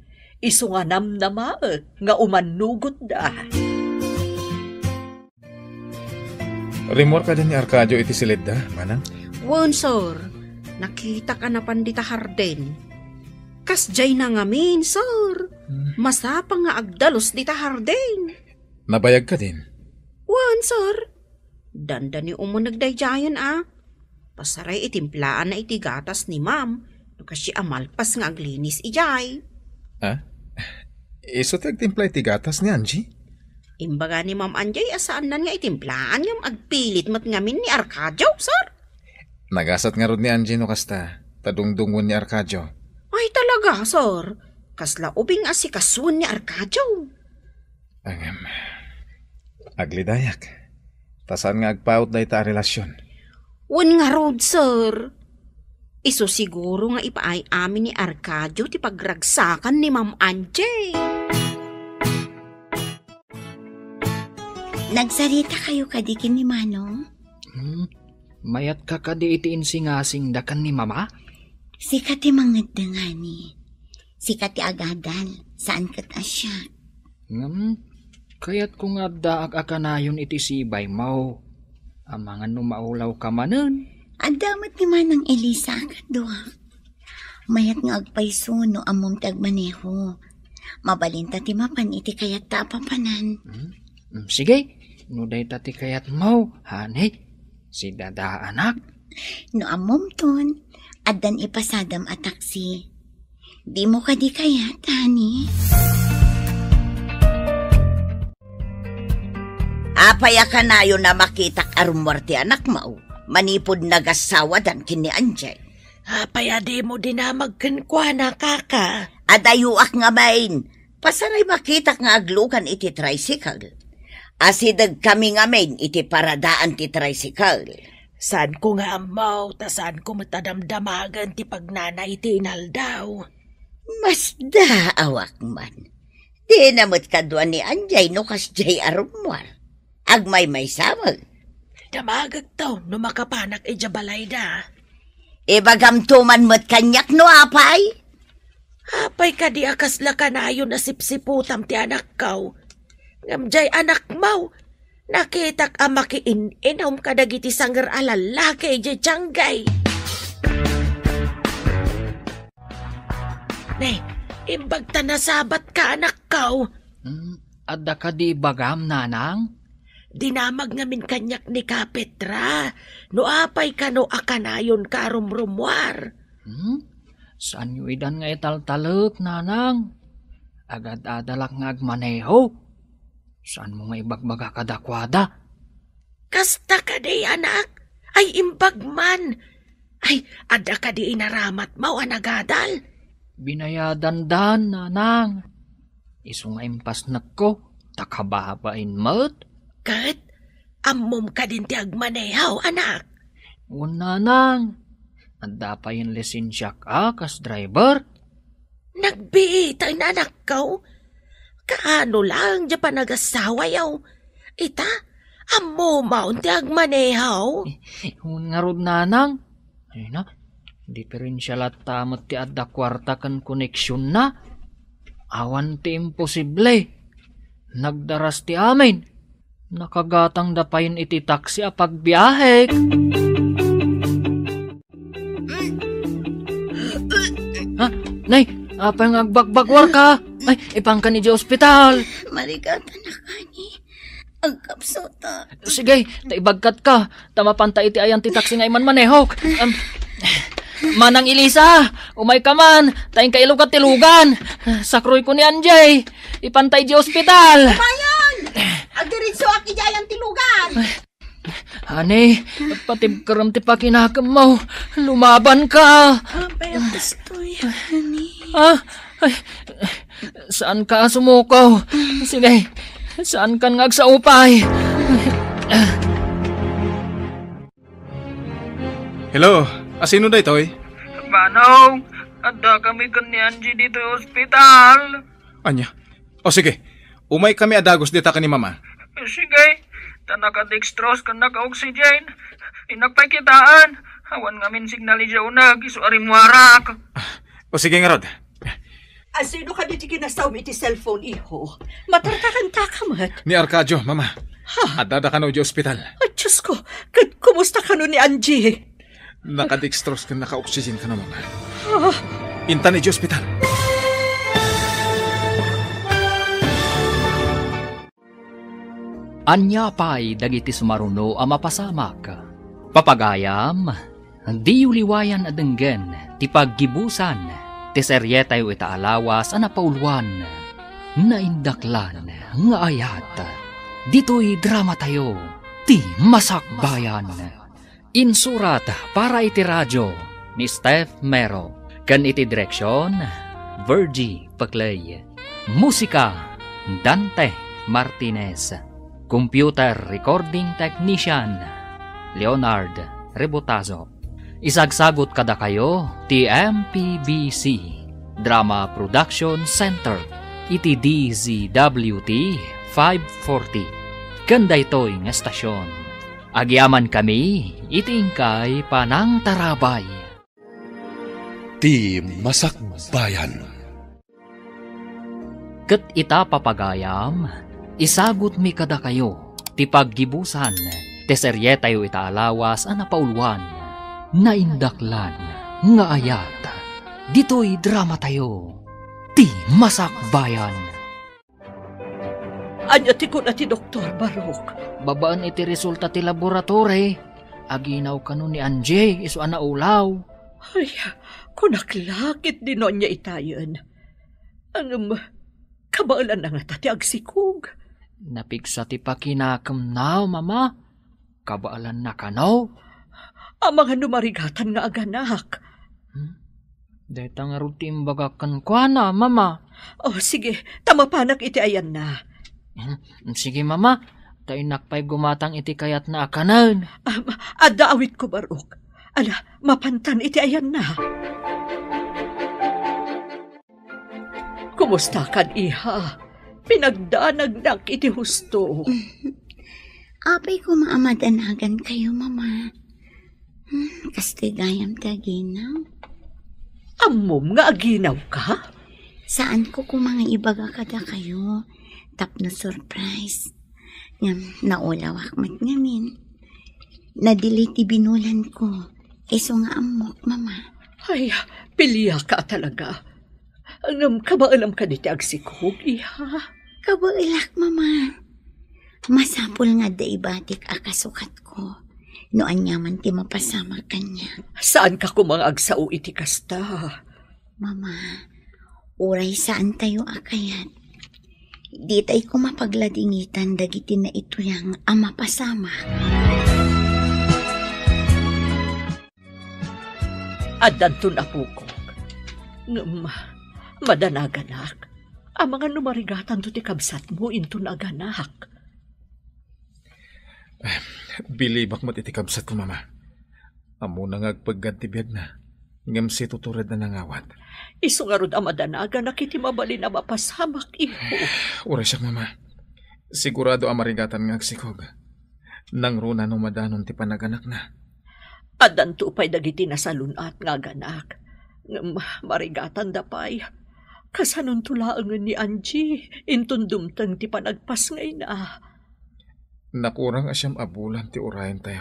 Isu nga namnamaek nga umannugotda. Rimmuar kadi ni Arcadio iti silidda, manang? Wen, sir. Nakitak a napan dita hardin. Kasdiay na ngamin, sir. Hmm. Masapang nga agdalus dita hardin. Nabayag kadin? Wen, sir. Dandani umuneg daydiayen a. Pasaray itimplaanna iti gatas ni Ma'am, no kasdiay a malpas nga aglinis idiay. Ah? Isu ti agtimpla iti gatas ni Angie? Imbaga ni Ma'am Angie a saannan nga itimplaan ngem agpilit met ngamin ni Arcadio, sir. Nagasat ngarud ni Angie no kasta, ta dungdungon ni Arcadio. Ay, talaga, sir. Kasla ubing a sikasuen ni Arcadio. Ngem, aglidayak. Ta saan nga agpaut dayta a relasion? Wen ngarud, sir. Isu siguro nga ipaay amin ni Arcadio ti pagragsakan ni Ma'am Angie. Nagsaritakayo kadi ken ni Manong? Hmm, mayatka kadi iti insingasingda ken ni Mama? Sika ti mangeddengani. Sika ti agadal, saan ket a siak. Ngem, kayatko nga addaak a kanayon iti sibaymo. Amangan no maulawka manen. Adda met ni Manang Elisa a kaduak. Mayat nga agpayso no ammom ti agmaneho. Mabalinta ti mapan iti kayatta a papanan. Hmm? Hmm, sige, no dayta ti kayatmo, honey. Si Dada, anak. No ammomton, addan ipasadam a taksi. Dimo kadi kayat, honey? Apay a kanayon a makitak a rummuar ti anakmo, manipud nagassawadan ken ni Angie? Apay a dimo dinamag kenkuana, kaka? Adayoak ngamin. Pasaray makitak nga aglugan iti tricycle. Asidegkami ngamin iti paradaan ti tricycle. Saanko nga ammo, ta saanko met a damdamagen ti pagnana iti inaldaw. Masdaawak man. Dina met kadua ni Angie no kasdiay a rummuar. Agmaymaysawen. Damagekto no makapanak idiay balayda. Ibagamto man met kaniak no apay. Apay kadi a kasla kanayon a sipsiputam ti anakko? Ngem diay anakmo, nakitak a makiin-inom kadagiti sanger a lallaki idiay tianggay. Ne, imbag ta nasabatka, anakko. Hmm, adda kadi ibagam, nanang? Dinamag ngamin kaniak ni Kapetra, no apay kano a kanayonka a rumrumuar. Hmm? Saanyo idan nga italtalek, nanang? Agad-adalak nga agmaneho. Saanmo nga ibagbaga kadakuada? Kasta kadi, anak? Ay, imbag man. Ay, adda kadi inaramatmo a nagadal? Binayadandan, nanang. Isu nga impasnekko, ta kababain met. Ket, ammom kadin ti agmaneho, anak? Wen, nanang. Adda payen lisensiak a kas driver. Nagbiit, ay, nanakko. Kaano lang diay panagasawayo? Ita, ammom ti agmaneho? Wen ngarud, nanang. Ay na, diferensya latta met ti adda kuarta ken koneksionna. Awan ti imposible. Nagdaras ti amin. Nakagatangda payen iti taksi a pagbiahek. Ha? Nay, apay nga agbagbaguarka? Ay, ipanka idiay ospital. Marigatanak, ani. Agkapsutak. Sige, ta ibagkatka. Ta mapanta iti ayan ti taksi nga imanmanehok. Em, Manang Elisa, umayka man, ta inka ilugat ti lugan. Sakroyko ni Angie. Ipanta idiay ospital. Bayan! Agdiritsuak idiay ayan ti lugan. Ani, patibkerem ti pakinakemmo. Lumabanka. Apay a kastoy, ani? Ah, ay, saanka a sumuko. Sige, saankan nga agsaupay. Hello, asino daytoy? Manong, adda kami ken ni Angie ditoy ospital. Ania? O sige, umay kami a dagus dita ken ni Mama. Sige, ta naka-dextrose ken naka-oxygen. Innak pay kitaen. Awan ngamin signal idiay uneg, isu a rimmuarak. O sige ngarud. Asino kadi ti kinasawmi iti cellphone, iho? Matartarantaka met. Ni Arcadio, Mama. Ha? Addada kano idiay ospital. Ay, Diyos ko, ket kumusta kano ni Angie? Naka-dextrose ken naka-oxygen kano, Mama. Ah. Intan idiay ospital. Ania pay dagiti sumaruno a mapasamak? Papagayam, diyo liwayan a denggen ti paggibusan ti serietayo ita a lawas a napauluan, Naindaklan nga Ayat. Ditoy dramatayo, Ti Masakbayan. Insurat para iti radio ni Steph Mero, ken iti direksion, Virgie Peclay. Musika, Dante Martinez. Computer recording technician, Leonard Rebotazo. Isagsagut kadakayo ti M P B C Drama Production Center iti D Z W T five forty. Ken daytoy nga estasion, agyamankami iti inkay panangtarabay. Ti Masakbayan. Ket ita, papagayam, isagutmi kadakayo ti paggibusan ti serietayo ita a lawas a napauluan, Naindaklan nga Ayat. Ditoy dramatayo, Ti Masakbayan. Ania ti kuna ti doktor, Barok? Babaen iti resulta ti laboratory, aginaw kano ni Angie isu a naulaw. Ay, kunak la ket di no ania itayen. Ngem, kabaelanna ngata ti agsikog? Napigsa ti pakinakemna, Mama. Kabaelanna kano? Amangan no marigatan nga aganak. Hmm? Dayta ngarud ti imbagak kenkuana, Mama. Oh, sige, ta mapanak iti ayanna. Hmm, sige, Mama. Ta innak pay gumatang iti kayatna a kanen. Am, adda awitko, Barok. Ala, mapantan iti ayanna. Kumustakan, iha? Pinagdanagnak iti husto. Apay koma a madanagankayo, Mama. Hmm, kastoy gayam ti aginaw. Ammom nga aginawka? Saanko koma nga ibaga kadakayo tapno surprise. Ngem naulawak met ngamin. Nadili ti binulanko. Isu nga ammok, Mama. Ay, piliaka talaga. Ngem kabaelam kadi ti agsikog, iha? Kabaelak, Mama. Masapul nga adda ibatik a kasukatko no aniaman ti mapasamak kaniak. Saanka koma nga agsao iti kasta? Mama, uray saantayo a kayat, ditay koma pagladingitan dagiti naituyang a mapasamak. Addanton apokok. Ngem, madanaganak. Amangan no marigatanto ti kabsatmo inton aganak. Bilibak met iti kabsatko, Mama. Ammona nga agpeggad ti biagna, ngem situturedna nangawat. Isu ngarud a madanaganak iti mabalin a mapasamak, iho. Uray siak, Mama. Sigurado a marigatan nga agsikog. Nangruna no madanon ti panaganakna. Addanto pay dagiti nasalun-at nga aganak. Ngem marigatanda pay. Kasanonto laengen ni Angie, inton dumteng ti panagpasngayna. Nakurang a siam a bulan ti urayentayo,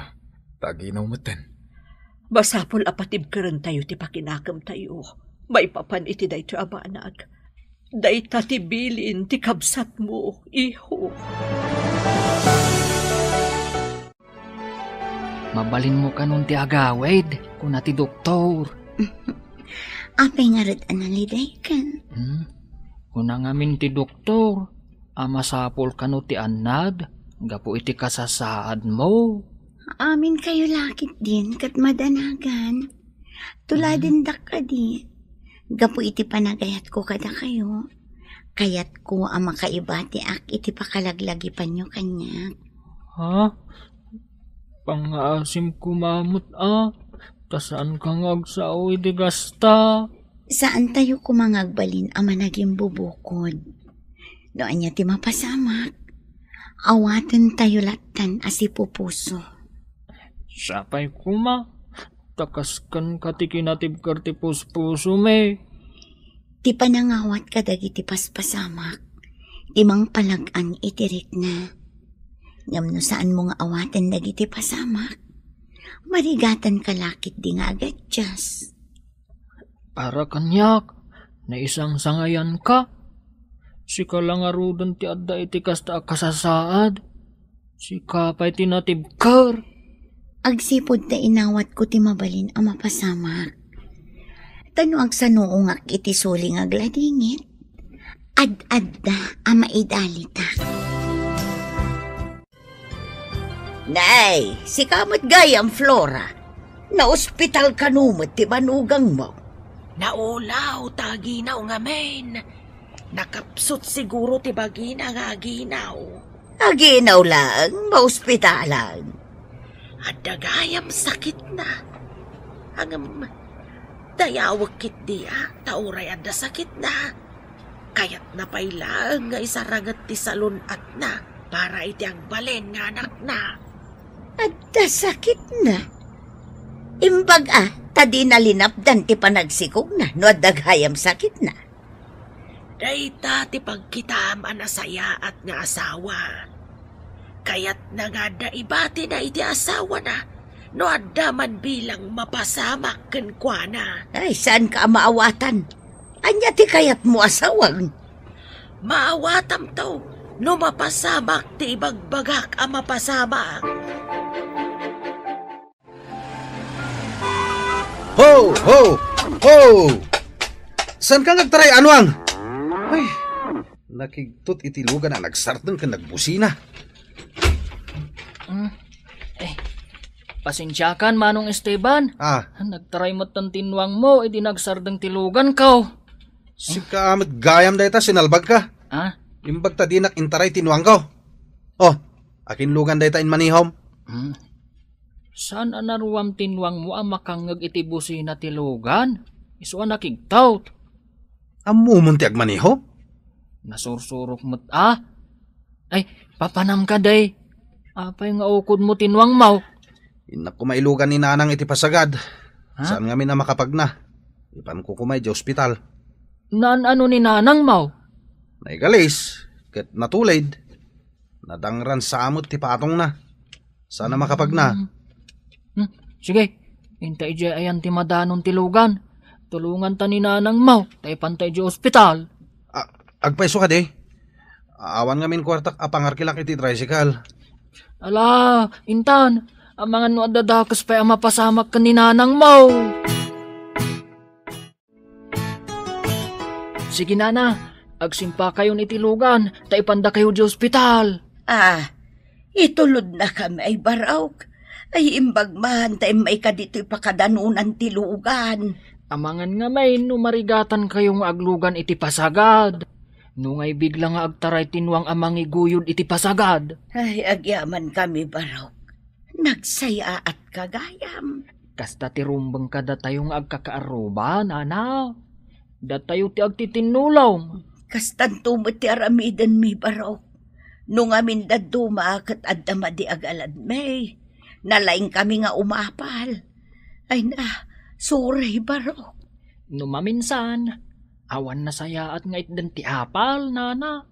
ta aginaw metten. Masapul a patibkerentayo ti pakinakemtayo maipapan iti daytoy a banag. Dayta ti bilin ti kabsatmo, iho. Mabalinmo kanon ti agawid, kuna ti doktor. Apay ngarud a nalidaykan? Hmm? Kuna ngamin ti doktor, a masapul kano ti annad, gapu iti kasasaadmo. Amin kayo lakit din, kat madanagan. Tuladendak kadi. Gapu iti panagayatko kadakayo, kayatko a makaibatiak iti pakalaglagipanyo kaniak. Ha? Pangngaasim koma met a, ta saanka nga agsao iti kasta. Saantayo koma nga agbalin a managimbubukod. No ania ti mapasamak, awatentayo lattan a sipupuso. Sapay koma, ta kaskenka ti kinatibker ti puspusomi. Ti panangawat kadagiti paspasamak, ti mangpalag-an iti rikna. Ngem no saanmo nga awaten dagiti pasamak, marigatanka la ketdi nga agadias. Para kaniak, naisangsangayanka. Sika la ngaruden ti adda iti kasta a kasasaad. Sika pay ti natibker. Agsipud ta inawatko ti mabalin a mapasamak. Ta no agsanuongak iti suli nga agladingit, ad-adda a maidalitak. Nay, sika met gayam, Flora. Naospital kano met ti manugangmo? Naulaw ta aginaw ngamin. Nakapsut siguro ti bagina nga aginaw. Aginaw laeng, maospitalan. Adda gayam sakitna. Ngem, dayawek ketdi a, ta uray adda sakitna. Kayatna pay laeng nga isaranget ti salun-atna para iti agbalin nga anakna. Adda sakitna? Imbag a, ta dina linapdan ti panagsikogna no adda gayam sakitna. Dayta ti pagkitaam a nasayaat nga asawa. Kayatna nga adda ibatina iti asawana no adda man bilang mapasamak kenkuana. Ay, saanka a maawatan. Ania ti kayatmo a sawag? Maawatamto no mapasamak ti ibagbagak a mapasamak. Ho! Ho! Ho! Saanka nga agtaray, Anuang? Ay, nakigtot iti lugan a nagsardeng ken nagbusina. Mm. Eh, pasensiakan, Manong Esteban. Ah. Nagtaray met ti nuangmo idi nagsardeng ti luganko. Sika met gayam dayta, sinalbagka. Ah? Imbag ta dinak intaray ti nuangko. Oh, akin lugan dayta inmanihom? Hmm. Saan a naruam ti nuangmo a makangngeg iti busina ti lugan? Isu a nakigtot. Ammomon ti agmaneho? Nasursurok met a. Ay, papanamka, day. Apay nga ukodmo ti nuangmo? Innak koma ilugan ni Nanang iti pasagad. Ha? Saan ngamin a makapagna. Ipanko koma idiay ospital. Naan-ano ni Nanangmo? Naigalis, ket natulid. Nadangran sa met ti patongna. Saan a makapagna. Hmm. Hmm. Sige, inta idiay ayan ti madanon ti lugan. Tulonganta ni Nanangmo, ta ipanta idiay ospital. A-, agpayso kadi? Awan ngamin kuartak a pangarkilak iti tricycle. Ala, intan, amangan no adda dakes pay a mapasamak ken ni nanangmo. Sige, nana, agsimpakayon iti lugan, ta ipandakayo iti ospital. Ah, itulodnakami ay barok. Ay, imbag man, ta immayka ditoy pakadanunan ti lugan. Amangan ngamin no marigatankayo nga aglugan iti pasagad. No ngay bigla nga agtaray ti nuang a mangiguyod iti pasagad. Ay, agyamankami barok. Nagsayaatka gayam. Kasta ti rumbeng kadatayo nga agkakaarruba, nana. Datayo ti agtitinnulong. Kastanto met ti aramidenmi, barok. No ngamin dadduma ket adda madi agaladmi, nalaingkami nga umapal. Ay na, sorry, barok. No maminsan, awan nasayaat nga itden ti apal, nana.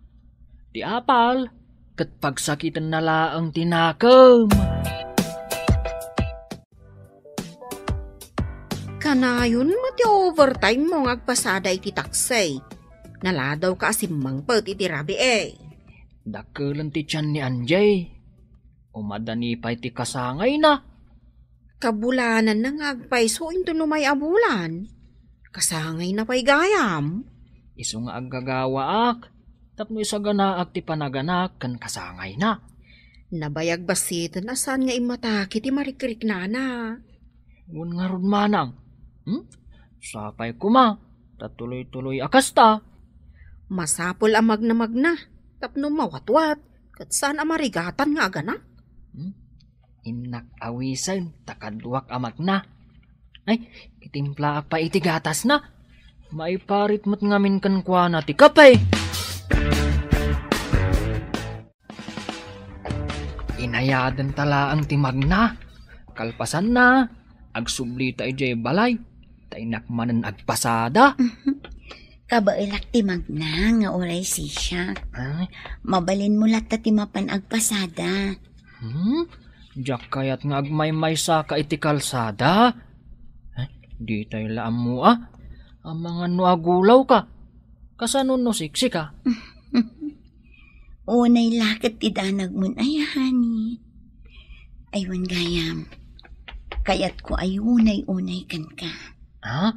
Ti apal, ket pagsakitenna laeng ti nakem. Kanayon met ti overtime mo nga agpasada iti taksi. Naladawka a simmangpet iti rabii. Dakkelen ti tian ni Angie. Umadani pay ti kasangayna. Kabulananna nga agpayso inton umay a bulan. Kasangayna pay gayam. Isu nga aggagawaak tapno isaganaak ti panaganak ken kasangayna. Nabayag bassiten a saan nga immatake ti marikriknana. Wen ngarud manang, hmm? Sapay koma, ta tuloy-tuloy a kasta. Masapul a magnamagna, tapno mawatwat, ket saan a marigatan nga aganak. Hmm? Innak awisen, ta kaduak a magna. Ay, itimplaak pay iti gatasna. Maiparit met ngamin kenkuana ti kape. Inayadenta laeng ti magna. Kalpasanna, agsublita idiay balay. Ta innak manen agpasada. Kabaelak ti magna nga uray sisiak. Ah? Mabalinmo latta ti mapan agpasada. Hmm? Diak kayat nga agmaymaysaka iti kalsada. Eh, ditay la ammo a. Amangan no agulawka. Kasano no siksika? Unay la ket ti danagmon ay, honey. Ay, wen gayam. Kayatko a unay-unay kenka. Ha?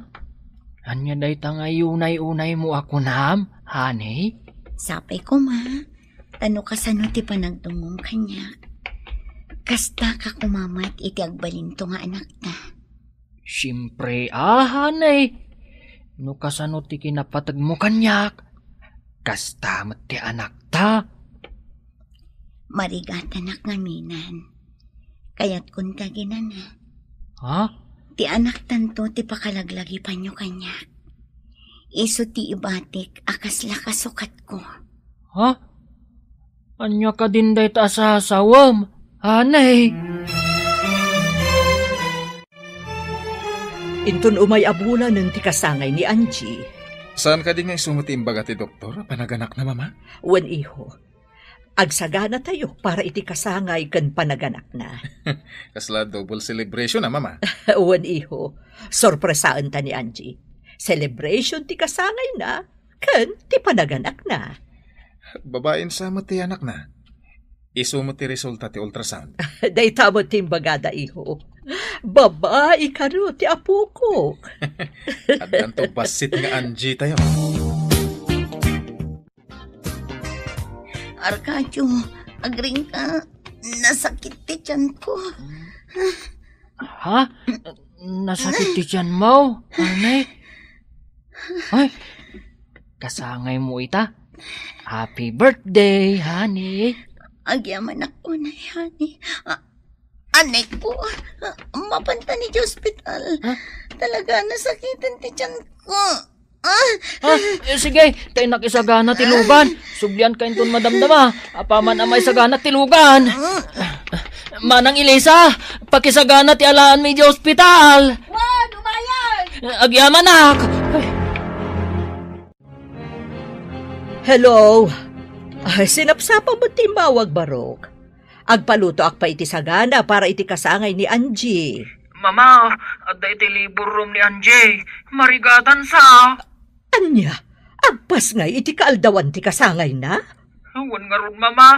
Ania dayta nga unay-unaymo a kunam, honey? Sapay koma, ta no kasano ti panagdumngom kaniak, kastaka koma met iti agbalinto nga anakta. Siempre a, honey. No kasano ti kinapategmo kaniak, kasta met ti anakta. Marigatanak ngaminan. Kayatkon ta, ginana. Ha? Ti anaktanto ti pakalaglagipanyo kaniak. Isu ti ibatik a kasla kasukatko. Ha? Ania kadin dayta a sasawem, honey? Inton umay a bulanen ti kasangay ni Angie. Saan kadi nga isu met ti imbaga ti doktor a panaganakna, Mama? Wen, iho. Agsaganatayo para iti kasangay ken panaganakna. Kasla double celebration a, Mama. Wen, iho. Sorpresaenta ni Angie. Celebration ti kasangayna ken ti panaganakna. Babaen sa met ti anakna. Isu met ti resulta ti ultrasound. Dayta met ti imbagada, iho. Babai kano ti apokok. Addanto bassit nga Angie tayo. Arcadio, agringka. Nasakit ti tiyanko. Ha? Nasakit ti tiyanmo, honey? Ay, kasangaymo ita. Happy birthday, honey. Agyamanak unay, honey. A-, anay ko, a-, mapanta ni ospital. Ha? Talaga, nasakiten ti tiyanko. Ah! Ah, eh, sige, ta innak isagana ti lugan. Sublianka inton madamdama. Apaman a maisagana ti lugan. Manang Elisa, pakisagana ti alaanmi idiay ospital. Wan, umayag! Agyamanak. Hello. Ay, sinapsapa met ti immawag, barok. Agpalutoak pay iti sagana para iti kasangay ni Angie. Mama, adda iti labor room ni Angie. Marigatan sa. Ania? Agpasngay iti kaaldawan ti kasangayna? Ngarud, Mama,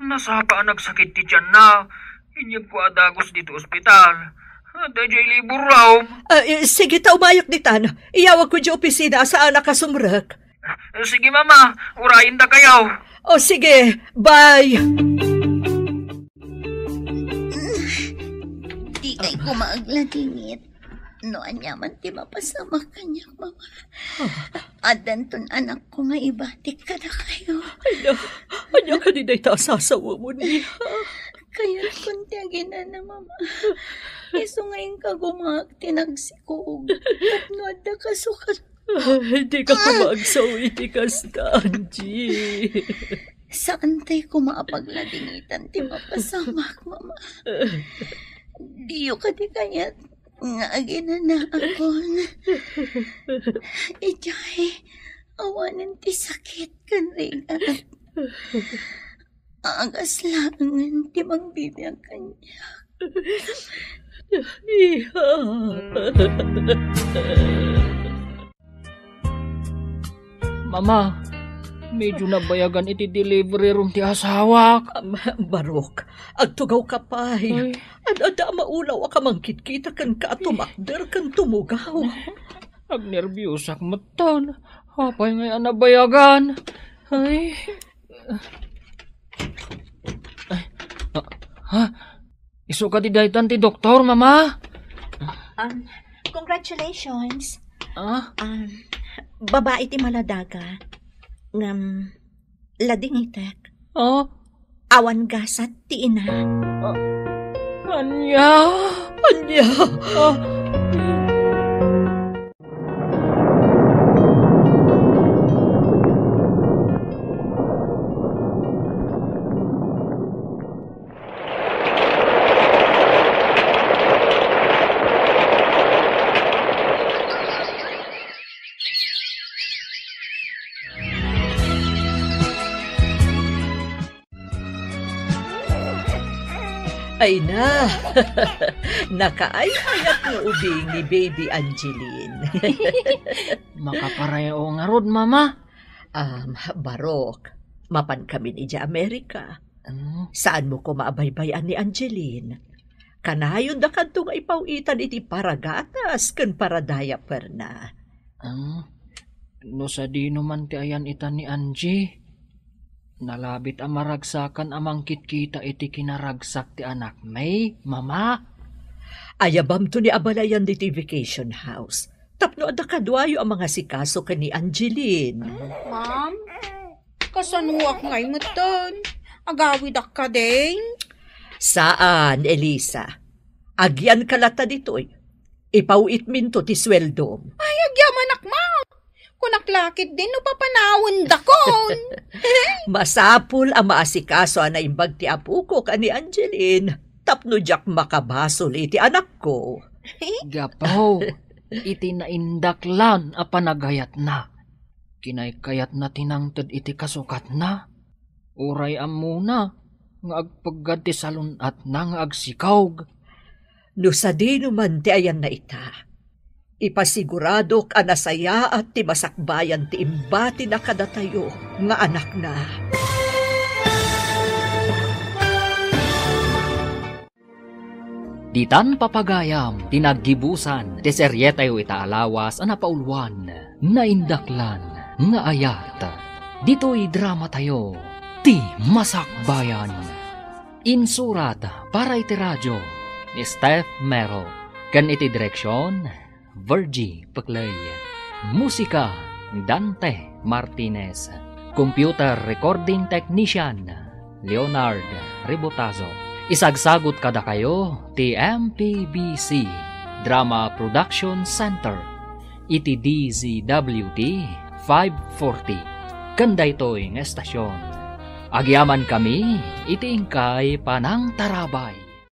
nasapa a nagsakit ti tianna. Inyegko a dagus ditoy ospital. Adda idiay labor room. Ah, eh, sige ta, umayok ditan. Iyawagko idiay opisina a saanak a sumrek. Sige, Mama. Urayen dakayo. O, sige. Bye. Dikay koma agladingit. No aniaman ti mapasamak kaniak, Mama. Addanton anakko nga ibatik kadakayo. Ania, ania kadi dayta a sasawamon, Mia? Kayatkon ti aginana, Mama. Isu nga inkagumaak ti nagsikog. Tapno adda kasukat. Ay, dika koma agsaw iti kasta, Angie. Saantay koma a pagladingitan ti mapasamak, Mama. Diyo kadi kayat nga aginanaakon? Idiay, awanen ti sakit ken rigat. Agas laengen ti mangbibiag kaniak. Iha. Mama, medyo nabayagan iti delivery room ti asawak. Am, Barok, agtugawka pay. Ay. Ad-adda a maulaw a kamangkitkita kenka a tumakder ken tumugaw. Agnerbiosak metten. Apay ngay a nabayagan? Ay. Ay. Ah, ha? Isu kadi daytan ti doktor, Mama? Um, congratulations. Ah? Um, babai ti maladaga. Ngem, ladingitek. Ah? Awan gasat ti ina. Ah, ania? Ania? Ah. Ay na, nakaay-ayat nga ubing ni Baby Angeline. Makaparayo ngarud, Mama. Um, Barok, mapan kamin idiay Amerika. Ano? Saanmo koma a baybay-an ni Angeline? Kanayon dakadto nga ipaw-itan iti paragatas ken paradayaperna. Ah, no sadino man ti ayan-itan ni Angie, nalabit a maragsakan a mangkitkita iti kinaragsak ti anakmi, Mama. Ayabamto ni abalayan ditoy vacation house tapno adda kaduayo a mangasikaso ken ni Angeline. Ma'am, kasanoak ngay metten? Agawidak kadi? Saan, Elisa. Agyanka latta ditoy. Ipaw-itminto ti sueldom. Ay, agyamanak, ma! Kunak la ketdin no papanawendakon. Masapul a maasikaso a naimbag ti apokok a ni Angeline tapno diak makabasol iti anakko. Gapu iti naindaklan a panagayatna, kinaykayatna ti nangted iti kasukatna. Uray ammona nga agpeggad ti salun-atna nga agsikog. No sadino man ti ayanna ita, ipasiguradok a nasayaat ti masakbayan ti imbatina kadatayo nga anakna. Ditan papagayam ti naggibusan ti serietayo ita a lawas a napauluan, Naindaklan nga Ayat. Ditoy dramatayo, Ti Masakbayan. Insurat para iti radio ni Steph Mero ken iti direksion, Virgie Pecley. Musika, Dante Martinez. Computer recording technician, Leonard Ribotazo. Isagsagut kadakayo ti M P B C Drama Production Center iti D Z W T five forty ken daytoy nga estasion. Agyamankami iti inkay panangtarabay.